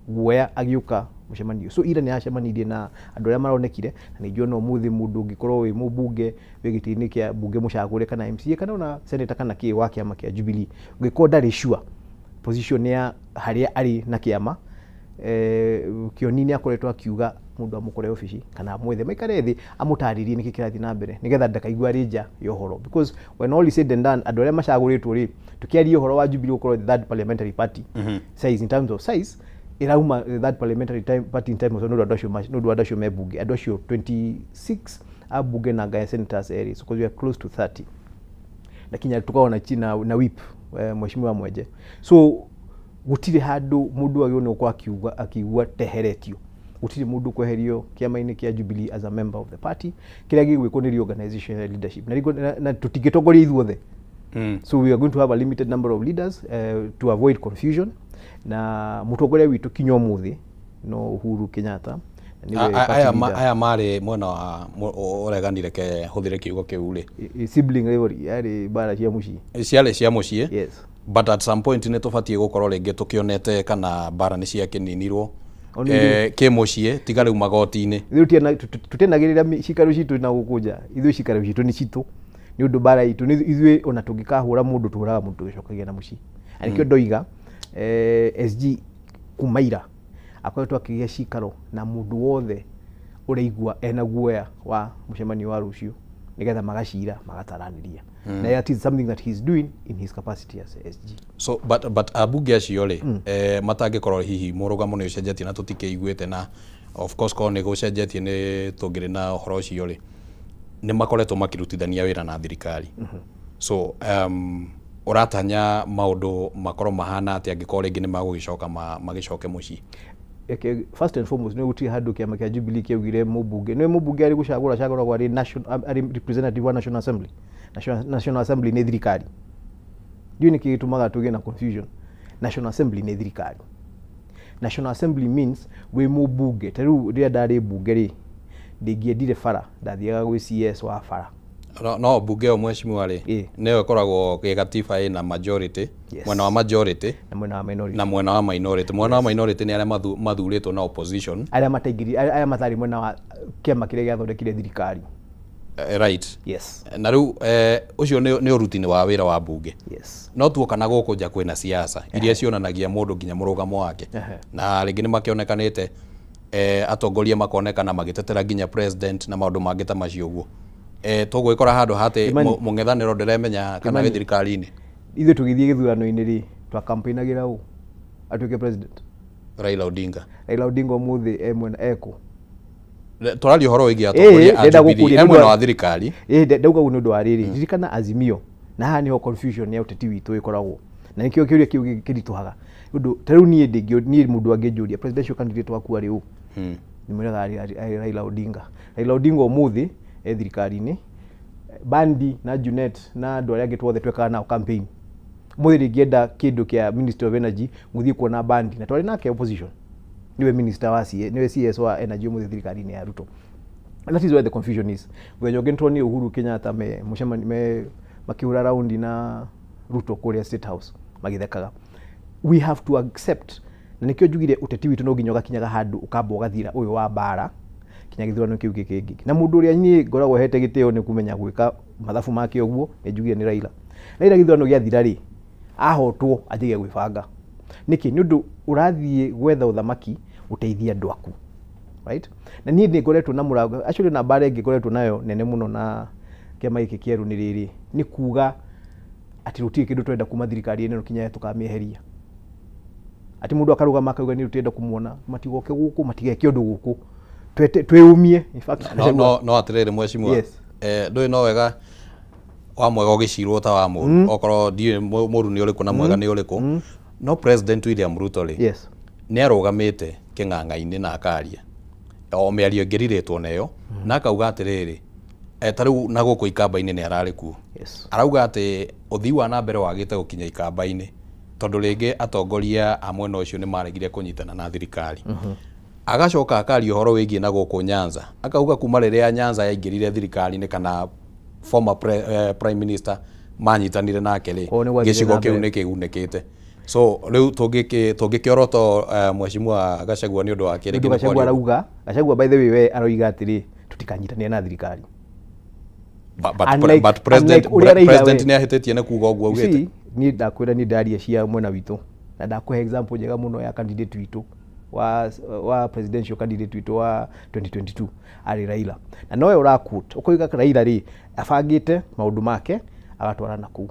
guoya agĩũka mũcemanio. So ira nĩ acemanirie na andũ arĩa maronekire, na nĩ njũĩ ona ũmũthĩ mũndũ ũngĩkorwo wĩ mũmbunge wĩ gĩtĩ-inĩ kĩa mbunge mũcagũre, kana MCA, kana ona senator, kana kĩ wa kĩama kĩa Jubilee, ũngĩkorwo ndarĩ sure position ya harĩa arĩ na kĩama, Kĩoni nĩ akoretwo akiuga mũndũ amũkore obici kana amwethe, maikare thĩ, amũtarĩrie nĩkĩ kĩrathiĩ na mbere, nĩgetha ndakaigua arĩ nja ya ũhoro. Because when all is said and done, andũ arĩa macagũrĩtwo rĩ, tũkĩaria ũhoro wa Jubilee gũkorwo the third parliamentary party size, in terms of size ĩrauma the third parliamentary time party in terms of nĩ ũndũ wa andũ acio me bunge, andũ acio 26 a bunge na ngaya senators erĩ, so 'cause we are close to 30 na kinya tukoragwo na na whip, mheshimiwa Mwenje. So gũtirĩ handũ mũndũ agĩrĩirwo nĩ gũkorwo akiuga akiigua teheretio. Gũtirĩ mũndũ kweherio kĩama-inĩ kĩa Jubilee as a member of the party. Kĩrĩa gĩgwĩkwo nĩ reorganization ya leadership, na tũtingĩtongoria ithuothe. So we are going to have a limited number of leaders to avoid confusion. Na mũtongoria witũ kinya ũmũthĩ no Uhuru Kenyatta, na nĩwe party leader. Aya marĩ mwena wa ũregani, reke hũthĩre kiugo kĩu rĩ. Sibling rivalry, yarĩ mbara cia mũciĩ. Ciarĩ cia mũciĩ. Yes. But at some point nĩ tũbatiĩ gũkorwo rĩngĩ tũkĩonete kana mbara nĩ ciakĩninirwo Ona kĩ mũciĩ, tiga rĩu magoti-inĩ. Ithuĩ tũtianagĩrĩra cikaro citũ na gũkũ nja. Ithuĩ cikaro citũ nĩ citũ, nĩ ũndũ mbara itũ nĩ ithuĩ. Ona tũngĩkahũra mũndũ, tũhũraga mũndũ tũgĩcokagia na mũciĩ. Na nĩkĩo ndoiga, SG kuma ira akoretwo akĩgĩa cikaro na mũndũ wothe ũraigua ena guoya wa mũcemanio wa rũciũ, nĩgetha magacira magataranĩria. Na that is something that he is doing in his capacity as SG. So but ambunge acio rĩ, matangĩkorwo hihi mũrũgamo nĩ ũcenjetie na tũtikĩiguĩte, na of course korwo nĩ gũcenjetie nĩ tũngĩrĩ na ũhoro ũcio rĩ, nĩ makoretwo makĩrutithania wĩra na thirikari. So ũratanya maũndũ makorwo mahana atĩa angĩkorwo rĩngĩ nĩ magũgĩcoka magĩcoke mũciĩ? First and foremost, nĩ gũtirĩ handũ kĩama kĩa Jubilee kĩaugire mũmbunge nĩ mũmbunge arĩ gũcagũra cagũragwo arĩ national, arĩ representative wa National Assembly. National Assembly nĩ thirikari. Ndiũĩ nĩkĩ gĩtũmaga tũgĩe na confusion. National Assembly nĩ thirikari. National Assembly means wĩ mũmbunge, ta rĩu rĩrĩa ndarĩ mbunge rĩ, ndingĩendire bara, ndathiaga gwĩ CS wa bara. No mbunge ĩyo, mheshimiwa rĩ, nĩyo ĩkoragwo gĩgatiba ĩna majority, mwena wa majority na mwena wa minority. Na mwena wa minority. Mwena wa minority nĩ arĩa mathurĩtwo na opposition. Arĩa mataingĩri, arĩa matarĩ mwena wa kĩama kĩrĩa gĩathondekire thirikari. Right. Yes. Na rĩu ũcio nĩ ũrutini wa wĩra wa bunge. Yes. No tuoka na gũkũ nja kwĩna siasa iria cionanagia mũndũ nginya mũrũgamo wake. Na rĩngĩ nĩ makĩonekanĩte atongoria makonekana magĩtetera nginya president na maũndũ mangĩ ta macio ũguo. Tũgwĩkora handũ hatĩ mũng'ethanĩro ndĩremenya kana wĩ thirikari-inĩ. Ithuĩ tũgĩthiĩ gĩthurano-inĩ rĩ, twakampeinagĩra ũ atuĩke president? Raila Odinga. Raila Odinga ũmũthĩ e mwena ekũ? Tũraria ũhoro wĩgiĩ atongoria a Jubilee, e mwena wa thirikari. Ndauga ũguo nĩ ũndũ wa rĩrĩ, ririkana Azimio, na haha nĩho confusion ya ũteti witũ ĩkoragwo. Na nĩkĩo kĩũria kĩu kĩritũhaga. Ũndũ ta rĩu niĩ niĩ mũndũ angĩnjũria presidential candidate waku arĩ ũ? Nĩmwĩraga arĩ Raila Odinga. Raila Odinga ũmũthĩ e thirikari-inĩ. Bandi na Junet na andũ arĩa angĩ twothe twekaga nao campaign. Ũmũthĩ rĩngĩenda kĩndũ kĩa Ministry of Energy mũthiĩ kuona Bandi na twarĩ nake opposition. Niwe minister wa CA, niwe CS wa energy ũmũthĩ thirikari-inĩ ya Ruto. And that is where the confusion is. Mũthenya ũngĩ nĩtwonire Uhuru Kenyatta me mũcemanio me makĩhũra raundi na Ruto kũrĩa State House magĩthekaga. We have to accept, na nĩkĩo njugire ũteti witũ no nginya ũgakinyaga handũ ũkamba ũgathira ũyũ wa mbara kinya gĩthurano kĩu kĩngĩ. Na mũndũ ũrĩa niĩ ngoragwo hete gĩtĩo nĩ kũmenya gwĩka mathabu make ũguo, nĩ njugire nĩ Raila. Raila gĩthurano gĩathira rĩ, ahotwo anjĩge gwĩbanga. Nĩkĩ? Nĩ ũndũ ũrathiĩ gwetha ũthamaki ũteithie andũ aku. Right? Na niĩ nĩ ngoretwo na mũrango, actually na mbara ĩngĩ ngoretwo nayo nene mũno na kĩama gĩkĩ kĩerũ nĩ rĩrĩ, nĩ kuga atĩ gũtirĩ kĩndũ tũrenda kuma thirikari ĩno kinya tũkamĩeheria. Atĩ mũndũ akarũgama akauga nĩ tũrenda kũmuona, matigoke gũkũ, matigeke ũndũ gũkũ. Twĩumie. In fact, no atĩrĩrĩ mheshimiwa. Yes. Ndũĩ no wega wa mwega ũgĩcirwo ta wa mũru. Okorwo ndiũĩ mũru nĩ ũrĩkũ na mwega nĩ ũrĩkũ. No President William Ruto rĩ, yes, nĩ arũgamĩte kĩng'ang'a-inĩ na akaria o mĩario ĩngĩrirĩtwo nayo, na akauga atĩrĩrĩ, ta rĩu na gũkũ ikamba-inĩ nĩ ararĩ kuo. Yes. Arauga atĩ ũthii wa na mbere wagĩte gũkinya ikamba-inĩ tondũ rĩngĩ atongoria a mwena ũcio nĩ maregire kũnyitana na thirikari. Agacoka akaria ũhoro wĩgiĩ na gũkũ Nyanza, akauga kuma rĩrĩa Nyanza yaingĩrire thirikari-inĩ kana former prime minister manyitanire nake rĩ, gĩcigo kĩu nĩ kĩgunĩkĩte. So rĩu tũngĩkĩoroto mheshimiwa Gachagua nĩ ũndũ wa kĩrĩ kĩndũ Gachagua arauga. Gachagua by the way we aroiga atĩrĩ tũtikanyitanĩre na thirikari. But president nĩ ahĩtĩtie nĩ kuga ũguo augĩte. Niĩ ndakwĩra niĩ ndaria cia mwena witũ na ndakũhe example njega mũno ya candidate witũ wa presidential candidate witũ wa 2022 arĩ Raila. Na nowe ũraquote ũkoiga Raila rĩ abangĩte maũndũ make agatwara na kũu.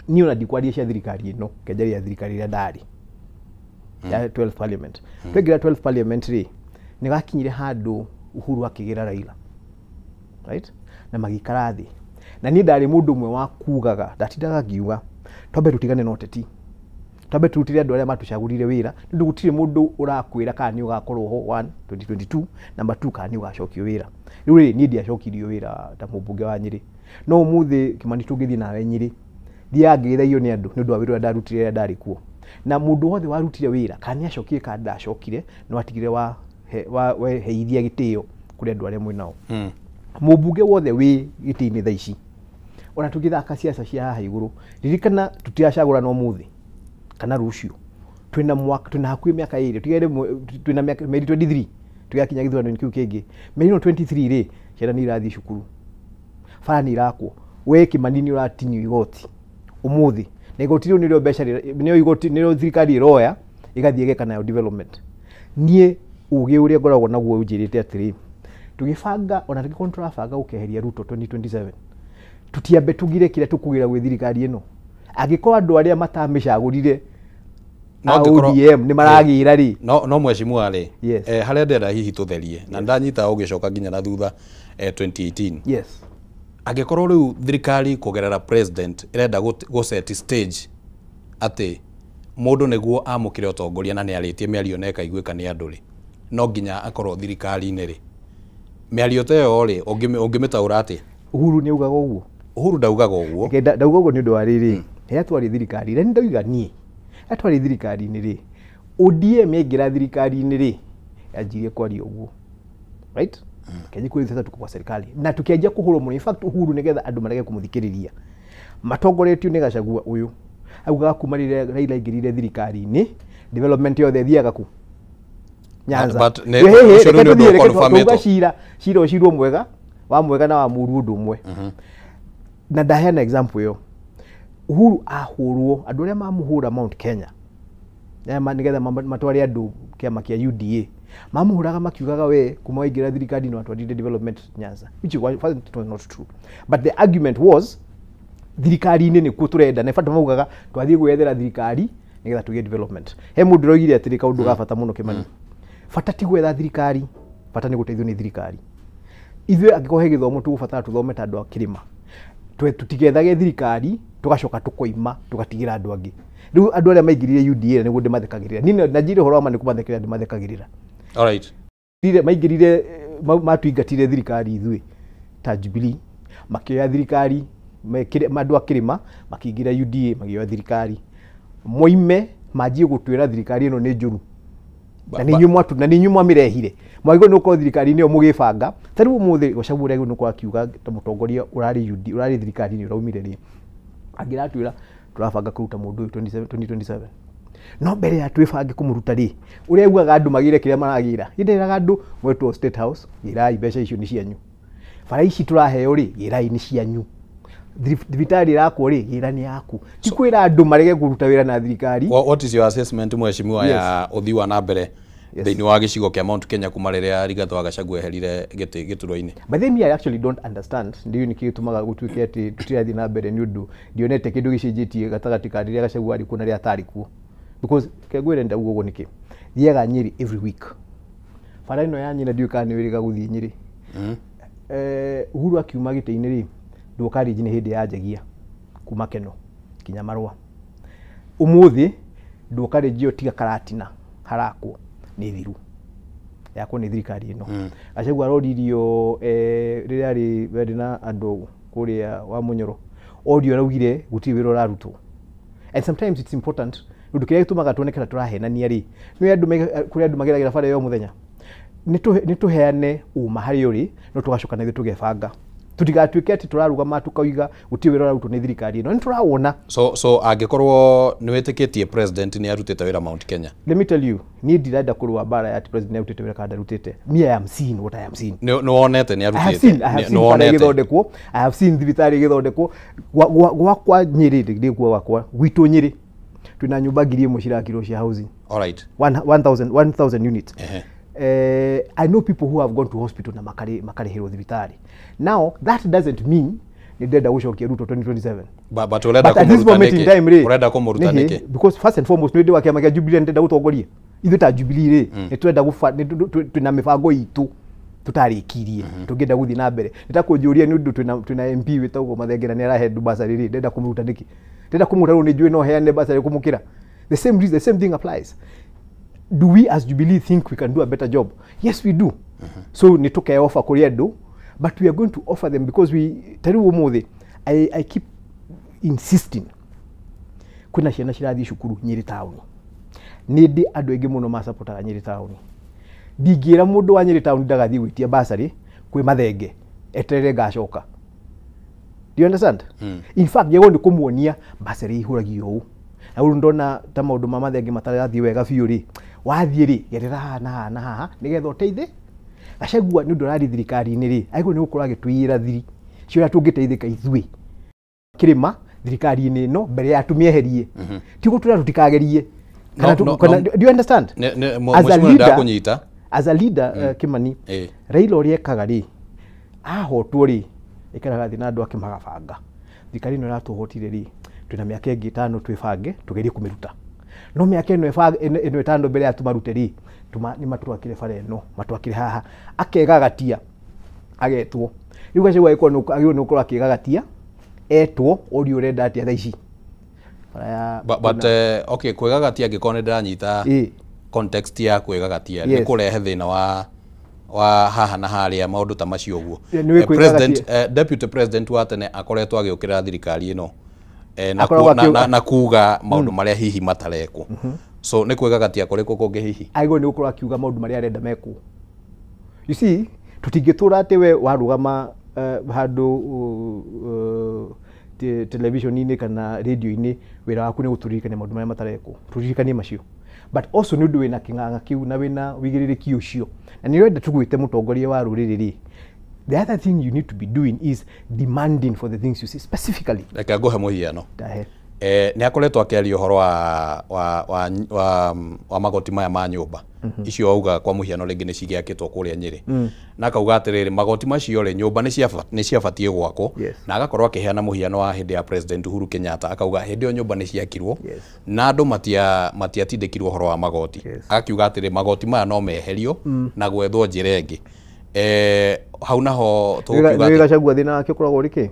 Niĩ ona ndikwaria cia thirikari ĩno, kenjaria thirikari ĩrĩa ndarĩ ya 12 parliament. Twaingĩra 12 parliament rĩ, nĩ gakinyire handũ Uhuru akĩgĩra Raila. Right? Na magĩikara thĩ. Na niĩ ndarĩ mũndũ ũmwe wa kugaga, ndatindaga ngiuga twambe tũtigane na ũteti. Twambe tũrutĩre andũ arĩa matũcagũrire wĩra, nĩ ũndũ gũtirĩ mũndũ ũrakwĩra kana nĩ ũgakorwo ho 1 2022, number 2 kana nĩ ũgacokio wĩra. Rĩu rĩ niĩ ndiacokirio wĩra ta mũmbunge wa Nyĩrĩ. No ũmũthĩ Kĩmani tũngĩthiĩ nawe Nyĩrĩ, thiaga ngĩgeithagio nĩ andũ nĩ ũndũ wa wĩra ũrĩa ndarutire rĩrĩa ndarĩ kuo. Na mũndũ wothe warutire wĩra kana nĩ acokire kana ndacokire, no atigire weheithia gĩtĩo kũrĩ andũ arĩa mwĩ nao. Mũmbunge wothe wĩ gĩtĩ-inĩ thaa ici, ona tũngĩthaka ciaca cia haha igũrũ, ririkana tũtiracagũrana ũmũthĩ kana rũciũ. Twĩna mwaka, twĩna hakuhĩ mĩaka ĩrĩ, tigere twĩna mĩaka mĩeri 23 tũgakinya gĩthurano-inĩ kĩu kĩngĩ. Mĩeri ĩno 23 rĩ, ciana nĩ irathiĩ cukuru, bara nĩ irakwo, we Kĩmani nĩ ũratinio igoti ũmũthĩ, na igoti rĩu nĩrĩo mbeca nĩrĩo igoti nĩrĩo thirikari ĩroya ĩgathiĩ ĩgeka nayo development. Niĩ ũgĩ ũrĩa ngoragwo naguo ũnjĩrĩte atĩrĩ, tũgĩbanga ona tũngĩkorwo tũrabanga gũkeheria Ruto 2027, tũtiambe tũgire kĩrĩa tũkugĩra gwĩ thirikari ĩno. Angĩkorwo andũ arĩa matamĩcagũrire ODM nĩ maragĩra rĩ, no mheshimiwa rĩ, harĩa ndĩrenda hihi tũtherie na ndanyita ũgĩcoka nginya na thutha 2018. Yes. Angĩkorwo rĩu thirikari kũgerera president ĩrenda gũ set stage atĩ mũndũ nĩguo amũkĩre ũtongoria na nĩarĩtie mĩario na ĩkaiguĩka nĩ andũ rĩ, no nginya akorwo thirikari-inĩ rĩ, mĩario ta ĩyo rĩ ũngĩmĩtaũra atĩa? Uhuru nĩ augaga ũguo. Uhuru ndaugaga ũguo. Ndauga ũguo nĩ ũndũ wa rĩrĩ, rĩrĩa twarĩ thirikari, na nĩ ndauga niĩ, rĩrĩa twarĩ thirikari-inĩ rĩ, ODM yaingĩra thirikari-inĩ rĩ, yanjirie kwaria ũguo. Right? Kenya kwĩ sasa tuko kwa serikali na tukianjia kũhũrwo mũno. In fact Uhuru nĩgetha andũ marege kũmũthikĩrĩria matongoretio nĩ Gachagua ũyũ augaga kuma rĩrĩa Raila aingĩrire thirikari-inĩ development yothe ĩthiaga ku Nyanza. Cira ũcirwo mwega Wa mwega na wa mũru ũndũ ũmwe. Na ndaheana example ĩyo. Uhuru ahũrwo andũ arĩa mamũhũra Mount Kenya nĩgetha matware andũ kĩama kĩa UDA mamũhũraga makiugaga we kuma waingĩra thirikari no atwarire development Nyanza, which was not true, but the argument was thirikari-inĩ nĩkuo tũrenda na bata maugaga twathiĩ gwethera thirikari nĩgetha tũgĩe development. He mũndũ ũroigire atĩrĩ kaũndũ ga bata mũno Kĩmani, bata ti gwetha thirikari, bata nĩ gũteithio nĩ thirikari. Ithuĩ angĩkorwo he gĩthomo tũgũbatara tũthome ta andũ a kĩrĩma, tutigethage thirikari tugacoka tukoima tugatigĩra andũ angĩ. Rĩu andũ arĩa maingĩrire UDA nĩguo ndĩmathekagĩrĩra niĩ, na njire ũhoro wa ma nĩ kũmathekerera ndĩmathekagĩrĩra. Alright. Maingĩrire matuingatire thirikari ithuĩ ta Jubilee, makĩoya thirikari andũ a kĩrĩma makĩingĩra UDA magĩoya thirikari, moime manjie gũtwĩra thirikari ĩno nĩ njũru na nĩ inyuĩ mwamĩrehire, mwagĩrĩirwo nĩ gũkorwo thirikari-inĩ ĩyo mũgĩbanga. Ta rĩu ũmũthĩ Gachagua ũrĩa nĩ gũkorwo akiuga ta mũtongoria ũrarĩ UD ũrarĩ thirikari-inĩ ũraumire rĩ, angĩratwĩra tũrabanga kũruta mũndũ ũyũ 2027, no mbere ya twĩbange kũmũruta rĩ, ũrĩa augaga andũ magĩre kĩrĩa maragĩra, ndĩraga andũ mwetwo State House, gĩrai mbeca icio nĩ cianyu, bara ici tũraheo rĩ, gĩrai nĩ cianyu, thibitarĩ ĩrakwo rĩ, gĩra nĩ yaku. Ti kwĩra andũ marege kũruta wĩra na thirikari. What is your assessment mheshimiwa ya ũthii wa na mbere thĩinĩ wa gĩcigo kĩa Mount Kenya kuma rĩrĩa Rigathĩ wa Gachagua eherire gĩtĩ gĩturwa-inĩ? By the way, I actually don't understand ndiũĩ nĩkĩ gĩtũmaga gũtuĩke atĩ tũtirathiĩ na mbere, nĩ ũndũ ndionete kĩndũ gĩcenjetie gatagatĩ ka rĩrĩa Gachagua arĩ kuo na rĩrĩa atarĩ kuo. Because kengwĩre ndauga ũguo nĩkĩ, thiaga Nyĩrĩ every week, bara ĩno ya Nyĩrĩ ndiũĩ kana nĩ wĩrĩga gũthiĩ Nyĩrĩ. Uhuru akiuma gĩtĩ-inĩ rĩ, nduoka rĩngĩ nĩ hĩndĩ yanjagia kuma Keno kinya Marũa. Ũmũthĩ nduoka rĩngĩ ĩyo tiga Karatina harakwo nĩ thiru yakwo nĩ thirikari ĩno. Gachagua aroririo rĩrĩa arĩ na andũ kũrĩa wa Mũnyoro, orio araugire gũtirĩ wĩra ũrarutwo. And sometimes it's important ũndũ kĩrĩa gĩtũmaga tuone kana tũrahenania rĩ, nĩ andũ kũrĩ andũ mageragĩra bara ĩyo mũthenya, nĩ tũheane ũma harĩ ũrĩ, no tũgacoka na ithuĩ tũgebanga tutigatuĩke atĩ tũrarũgama tukauga gũtirĩ wĩra ũrarutwo nĩ thirikari ĩno, nĩ tũrawona. So angĩkorwo nĩ wĩtĩkĩtie president nĩ arutĩte wĩra Mount Kenya, let me tell you, niĩ ndirenda kũrũa mbara ya atĩ president nĩ arutĩte wĩra kana ndarutĩte. Me, I am seeing what I am seeing. Nĩ wonete nĩ arutĩte? I have seen bara ĩgĩthondekwo, I have seen thibitarĩ ĩgĩthondekwo. Gwakwa Nyĩrĩ, ndĩkuo gwakwa gwitũ Nyĩrĩ twĩna nyũmba 1000 cirakirwo cia housing. Alright. 1000 units. I know people who have gone to hospital na makarĩhĩrwo thibitarĩ. Now that doesn't mean nĩ ndĩrenda gũcokia Ruto 2027. But ũrenda kũmũruta nĩkĩ? Ũrenda kũmũruta nĩkĩ? Because first and foremost nĩ ndĩ wa kĩama kĩa Jubilee, ndĩrenda gũtongoria. Ithuĩ ta Jubilee rĩ, nĩ twenda twĩna mĩbango itũ tũtarĩkirie, tũngĩenda gũthiĩ na mbere. Nĩ ta kũnjũria nĩ ũndũ twĩna MP wĩtagwo Mathengera nĩ arahe andũ bursary rĩ, ndĩrenda kũmũruta nĩkĩ? Ndĩrenda kũmũruta rĩu nĩ njũĩ no heane bursary kũmũkĩra. The same reason, the same thing applies. Do we as Jubilee think we can do a better job? Yes, we do. So nĩ tũke offer kũrĩ andũ, but we are going to offer them because we ta rĩu ũmũthĩ I keep insisting kwĩna ciana cirathiĩ cukuru Nyĩrĩ taũni. Nĩ ndĩ andũ aingĩ mũno masapotaga Nyĩrĩ taũni. Ndingĩra mũndũ wa Nyĩrĩ taũni ndagathiĩ gwĩtia bursary kwĩ Mathenge eterere ngacoka. Do you understand? In fact, njagĩrĩirwo nĩ kũmuonia bursary ihũragio ũũ. Na rĩu ndona ta maũndũ ma Mathenge matarathiĩ wega biũ rĩ, wathiĩ rĩ, gerera haha na haha na haha nĩgetha ũteithie. Gachagua nĩ ũndũ ũrarĩ thirikari-inĩ rĩ, agĩrĩirwo nĩ gũkorwo agĩtũiyĩra thiri cia ũrĩa tũngĩteithĩka ithuĩ kĩrĩma thirikari-inĩ ĩno mbere ya tũmĩeherie. Ti gũtwĩra tũtikagerie. Do you understand? As a leader, Kĩmani, Raila ũrĩa ekaga rĩ, ahotwo rĩ, aikaraga thĩ na andũ ake magabanga. Thirikari ĩno ĩratũhotire rĩ, twĩna mĩaka ĩngĩ 5 twĩbange tũgerie kũmĩruta. No mĩaka ĩno 5 mbere ya tũmarute rĩ, nĩ matwakĩre bara ĩno, matwakĩre haha, akegagatia agetwo. Rĩu Gachagua agĩrĩirwo nĩ gũkorwo akĩgagatia etwo orio ũrenda atĩa thaa ici. But okay, kwĩgagatia angĩkorwo nĩ ndĩranyita context ya kwĩgagatia nĩ kũrehe thĩna wa haha na harĩa maũndũ ta macio ũguo. President, deputy president wa tene akoretwo agĩũkĩrĩra thirikari ĩno na kuga maũndũ marĩa hihi matarekwo. So nĩ kwĩgagatia kũrĩkũ kũngĩ hihi? Agĩrĩirwo nĩ gũkorwo akiuga maũndũ marĩa arenda mekwo. You see, tũtingĩtũra atĩ we warũgama handũ television-inĩ kana radio-inĩ, wĩra waku nĩ gũtũririkania maũndũ marĩa matarekwo, tũririkanie macio. But also nĩ ũndũ wĩna kĩng'ang'a kĩu na wĩna wĩigĩrĩrĩki ũcio, na nĩ ũrenda tũgwĩte mũtongoria wa rũrĩrĩ rĩ, The other thing you need to be doing is demanding for the things you see specifically. Reke nguhe mũhiano. Ndahe. Nĩ akoretwo akĩaria ũhoro wa magoti maya ma nyũmba icio auga kwa mũhiano rĩngĩ nĩ cigĩakĩtwo kũrĩa Nyĩrĩ, na akauga atĩrĩrĩ, magoti macio rĩ, nyũmba nĩ ciabatiĩ gwakwo, na agakorwo akĩheana mũhiano wa hĩndĩ ya President Uhuru Kenyatta, akauga hĩndĩ ĩyo nyũmba nĩ ciakirwo na andũ matiatindĩkirwo ũhoro wa magoti. Agakiuga atĩrĩ, magoti maya no meherio na gwethwo njĩra ĩngĩ. Hau naho tũgũkiuga atĩ Gachagua thĩna wake ũkoragwo ũrĩ kĩ?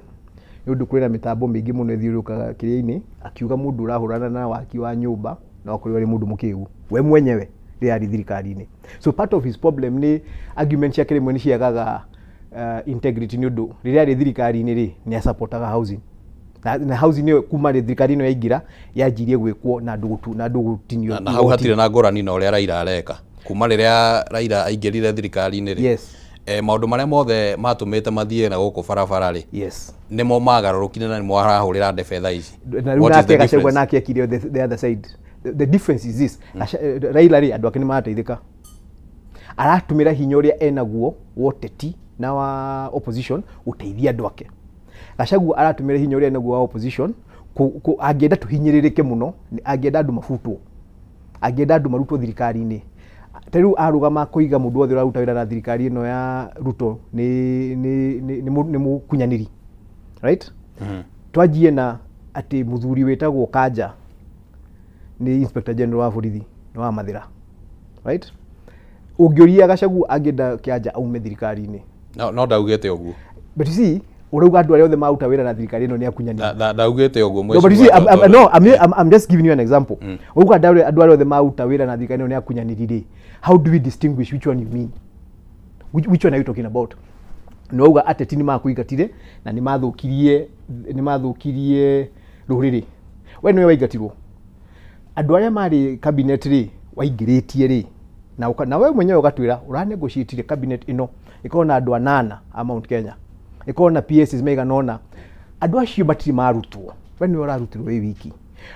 Nĩ ũndũ kwĩna mĩtambo mĩingĩ mũno ĩthiũrũrũkaga kĩrĩa-inĩ, akiuga mũndũ ũrahũrana na waki wa nyũmba no akorirwo arĩ mũndũ mũkĩgu we mwenyewe rĩrĩa arĩ thirikari-inĩ. So part of his problem nĩ argument ciake rĩmwe nĩ ciagaga integrity, nĩ ũndũ rĩrĩa arĩ thirikari-inĩ rĩ, nĩ asapotaga housing na housing ĩyo kuma rĩ thirikari ĩno yaingĩra yanjirie gwĩkwo na andũ gũtinio. Na hau hatirĩ na ngũrani na ũrĩa Raila areka kuma rĩrĩa Raila aingĩrire thirikari-inĩ rĩ. Maũndũ marĩa mothe matũmĩte mathiĩ na gũkũ barabara rĩ, nĩmo magarũrũkire na nĩmo arahũrĩra ndebe thaa ici. Na rĩu nake Gachagua nake akire the other side. The difference is this, Raila rĩ, andũ ake nĩ marateithĩka, aratũmĩra hinya ũrĩa enaguo wa ũteti na wa opposition gũteithia andũ ake. Gachagua aratũmĩra hinya ũrĩa enaguo wa opposition angĩenda tũhinyĩrĩrĩke mũno, angĩenda andũ mabutwo, angĩenda andũ marutwo thirikari-inĩ. Ta rĩu arũgama kũiga mũndũ wothe ũraruta wĩra na thirikari ĩno ya Ruto nĩ mũkunyanĩri, right? Twanjie na atĩ mũthuri wĩtagwo Kanja nĩ Inspector General wa borithi nĩ wa Mathĩra, right? Ũngĩũria Gachagua angĩenda Kanja aume thirikari-inĩ, no ndaugĩte ũguo. But you see, ũrauga andũ arĩa othe maruta wĩra na thirikari ĩno nĩ akunyanĩri. Ndaugĩte ũguo. No, but you see, no, I'm just giving you an example. Ũrauga andũ arĩa othe maruta wĩra na thirikari ĩno nĩ akunyanĩri rĩ, how do we distinguish which one you mean? Which one are you talking about? Nĩ wauga ateti nĩ makũingatire na nĩ mathũkirie rũrĩrĩ. We nĩwe waingatirwo. Andũ arĩa marĩ cabinet rĩ, waingĩrĩtie rĩ, na we mwenyewe ũgatwĩra ũranegotiatire cabinet ĩno ĩkorwo na andũ anana a Mount Kenya, ĩkorwo na PSs maigana ũna, andũ acio matirĩ marutwo, we nĩwe ũrarutirwo wĩ wiki.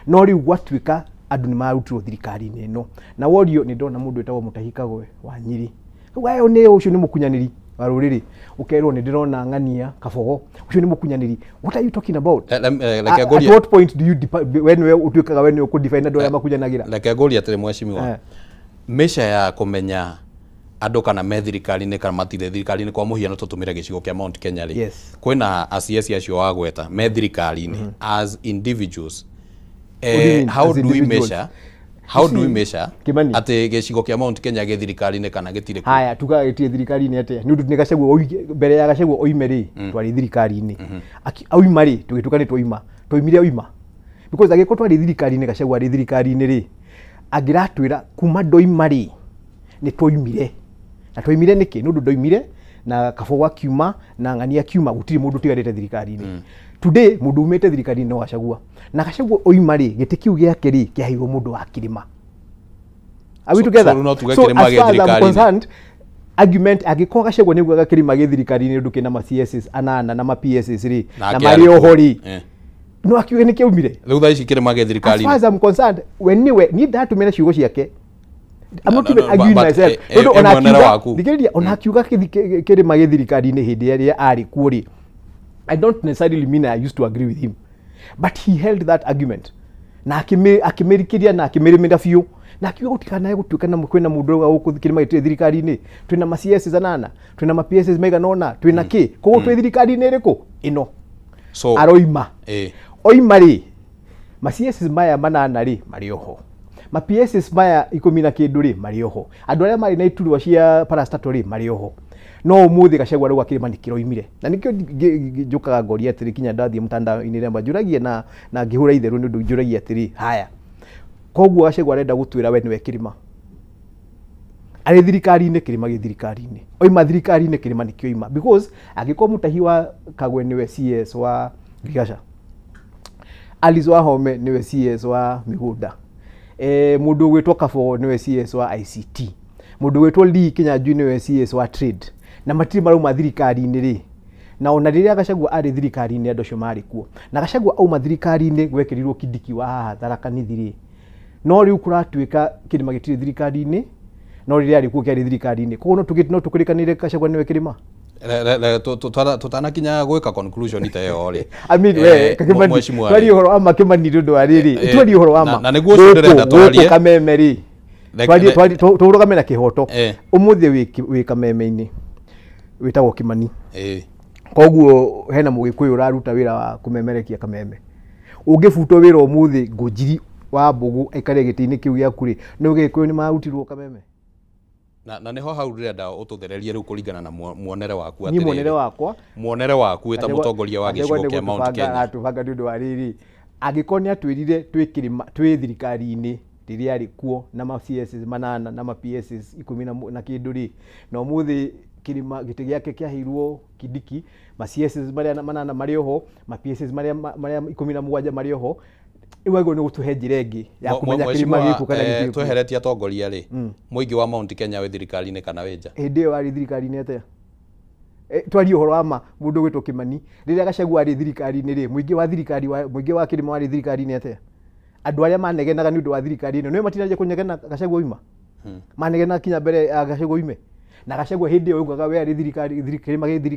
No rĩu gwatuĩka andũ nĩ marutirwo thirikari-inĩ ĩno, na worio nĩ ndona mũndũ wĩtagwo Mutahi Kagwe wa Nyĩrĩ, ũguo nĩ ũcio nĩ mũkunyanĩri wa rũrĩrĩ, ũkerwo nĩ ndĩrona Ng'ania Kabogo, ũcio nĩ mũkunyanĩri. What are you talking about? At what point do you when we ũtuĩkaga we nĩ ũkũdefine andũ arĩa makunyanagĩra? Reke ngũrie atĩrĩ mheshimiwa, mĩca ya kũmenya andũ kana me thirikari-inĩ kana matirĩ thirikari-inĩ, kwa mũhiano tũtũmĩre gĩcigo kĩa Mount Kenya rĩ, kwĩna ACS acio wagweta me thirikari-inĩ as individuals, how do we measure, how do we measure atĩ gĩcigo kĩa Mount Kenya gĩ thirikari-inĩ kana gĩtirĩ kuo? Haya, tugaga gĩtirĩ thirikari-inĩ atĩa? Nĩ ũndũ nĩ Gachagua mbere ya Gachagua oime rĩ, twarĩ thirikari-inĩ. Oima rĩ, tũgĩtuĩka nĩ twaima. Twaimire oima. Because angĩkorwo twarĩ thirikari-inĩ, Gachagua arĩ thirikari-inĩ rĩ, angĩratwĩra kuma ndoima rĩ, nĩ twaimire. Na twaimire nĩkĩ? Nĩ ũndũ ndoimire na Kabogo akiuma na Ng'ania akiuma, gũtirĩ mũndũ ũtigarĩte thirikari-inĩ. Today mũndũ umĩte thirikari-inĩ no Gachagua. Na Gachagua oima rĩ, gĩtĩ kĩu gĩake rĩ, kĩaheirwo mũndũ wa Kĩrĩma. Are we together? So as far as I'm concerned, argument angĩkorwo Gachagua nĩ augaga Kĩrĩma gĩ thirikari-inĩ ũndũ kĩna ma CSs anana na ma PSs rĩ, na marĩ oho rĩ, no akiuge nĩ kĩaumire. Rĩu thaa ici Kĩrĩma gĩ thirikari-inĩ. As far as I'm concerned, we nĩwe niĩ ndatũmĩra ciugo ciake. I'm not even arguing myself. Thikĩrĩria, ona akiuga Kĩrĩma gĩ thirikari-inĩ hĩndĩ ĩrĩa arĩ kuo rĩ, I don't necessarily mean I used to agree with him, but he held that argument na akĩmĩrikĩria na akĩmĩrĩmĩra biũ, na akiuga gũtikanae gũtuĩka na kwĩna mũndũ ũrauga gũkũ Kĩrĩma gĩtirĩ thirikari-inĩ, twĩna ma CSs anana, twĩna ma PSs maigana ũna, twĩna kĩ, koguo twĩ thirikari-inĩ ĩrĩkũ ĩno. Aroima oima rĩ, ma CSs maya manana rĩ marĩ oho, ma PSs maya 10 na kĩndũ rĩ marĩ oho, andũ arĩa marĩ na iturwa cia parastatal rĩ marĩ oho. No ũmũthĩ Gachagua rauga Kĩrĩma nĩ kĩroimire, na nĩkĩo njũkaga ngoria atĩrĩ, kinya ndathiĩ mtandao-inĩ rĩamba njũragia na ngĩhũra itherũ, nĩ ũndũ njũragia atĩrĩ, haya, koguo Gachagua arenda gũtwĩra we nĩwe Kĩrĩma, arĩ thirikari-inĩ, Kĩrĩma gĩ thirikari-inĩ, oima thirikari-inĩ Kĩrĩma nĩ kĩoima. Because angĩkorwo Mutahi wa Kagwe nĩwe CS wa Ngirigaca, Alice Wahome nĩwe CS wa mĩgũnda, mũndũ ũgwĩtwo Kabogo nĩwe CS wa ICT, mũndũ ũgwĩtwo Lee Kinyanjui nĩwe CS wa trade, na matirĩ marauma thirikari-inĩ rĩ, na ona rĩrĩa Gachagua arĩ thirikari-inĩ andũ acio marĩ kuo, na Gachagua auma thirikari-inĩ gwekĩrirwo Kindiki wa haha Tharaka Nithi rĩ, no rĩu kũratuĩka Kĩrĩma gĩtirĩ thirikari-inĩ, no rĩrĩa arĩ kuo kĩarĩ thirikari-inĩ. Koguo no tũkĩrĩkanĩre Gachagua nĩwe Kĩrĩma. Tutanakinya gwika conclusion ta ĩyo rĩ. I mean, we Kimani, twarie ũhoro wa ma Kimani nĩ ũndũ wa rĩrĩ, twarie ũhoro wa ma na nĩguo ũcio ndĩrenda twarie Kameme rĩ, twarie tũrũgame na kĩhoto. Ũmũthĩ wĩ Kameme-inĩ wĩtagwo Kimani, koguo hena mũgĩkũyũ ũraruta wĩra wa kũmemerekia Kameme. Ũngĩbutwo wĩra ũmũthĩ Ngũnjiri wa Mbũgũ aikare gĩtĩ-inĩ kĩu gĩaku rĩ, nĩ ũgĩkũyũ nĩ marutirwo Kameme? Na niho hau ndĩrenda ũtũthererie rĩu kũringana na muonere waku atĩrĩrĩ. Niĩ muonere wakwa, muonere waku wĩ ta mũtongoria wa gĩcigo kĩa Mount Kenya. Aratũbanga nĩ ũndũ wa rĩrĩ, angĩkorwo nĩ atwĩrire twĩ kĩrĩma, twĩ thirikari-inĩ rĩrĩa arĩ kuo na ma CSs manana na ma PSs 10 na kĩndũ rĩ, na ũmũthĩ kĩrĩma gĩtĩ gĩake kĩaheirwo Kindiki, ma CSs marĩa manana marĩ oho, ma PSs marĩa 17 marĩ oho, rĩu agĩrĩirwo nĩ gũtũhe njĩra ĩngĩ ya kũmenya kĩrĩma gĩkũ kana gĩtirĩ. Tweheretie atongoria rĩ, mũingĩ wa Mount Kenya wĩ thirikari-inĩ kana wĩ nja? Hĩndĩ ĩyo arĩ thirikari-inĩ atĩa? Twarie ũhoro wa ma mũndũ ũgwĩtwo Kimani, rĩrĩa Gachagua arĩ thirikari-inĩ rĩ, mũingĩ wa thirikari, mũingĩ wa kĩrĩma warĩ thirikari-inĩ atĩa? Andũ arĩa manegenaga nĩ ũndũ wa thirikari ĩno nĩo matinanjia kũnegena Gachagua oima, manegenaga kinya mbere ya Gachagua oime, na Gachagua hĩndĩ ĩyo augaga we arĩ thirikari, kĩrĩma gĩ thirikari.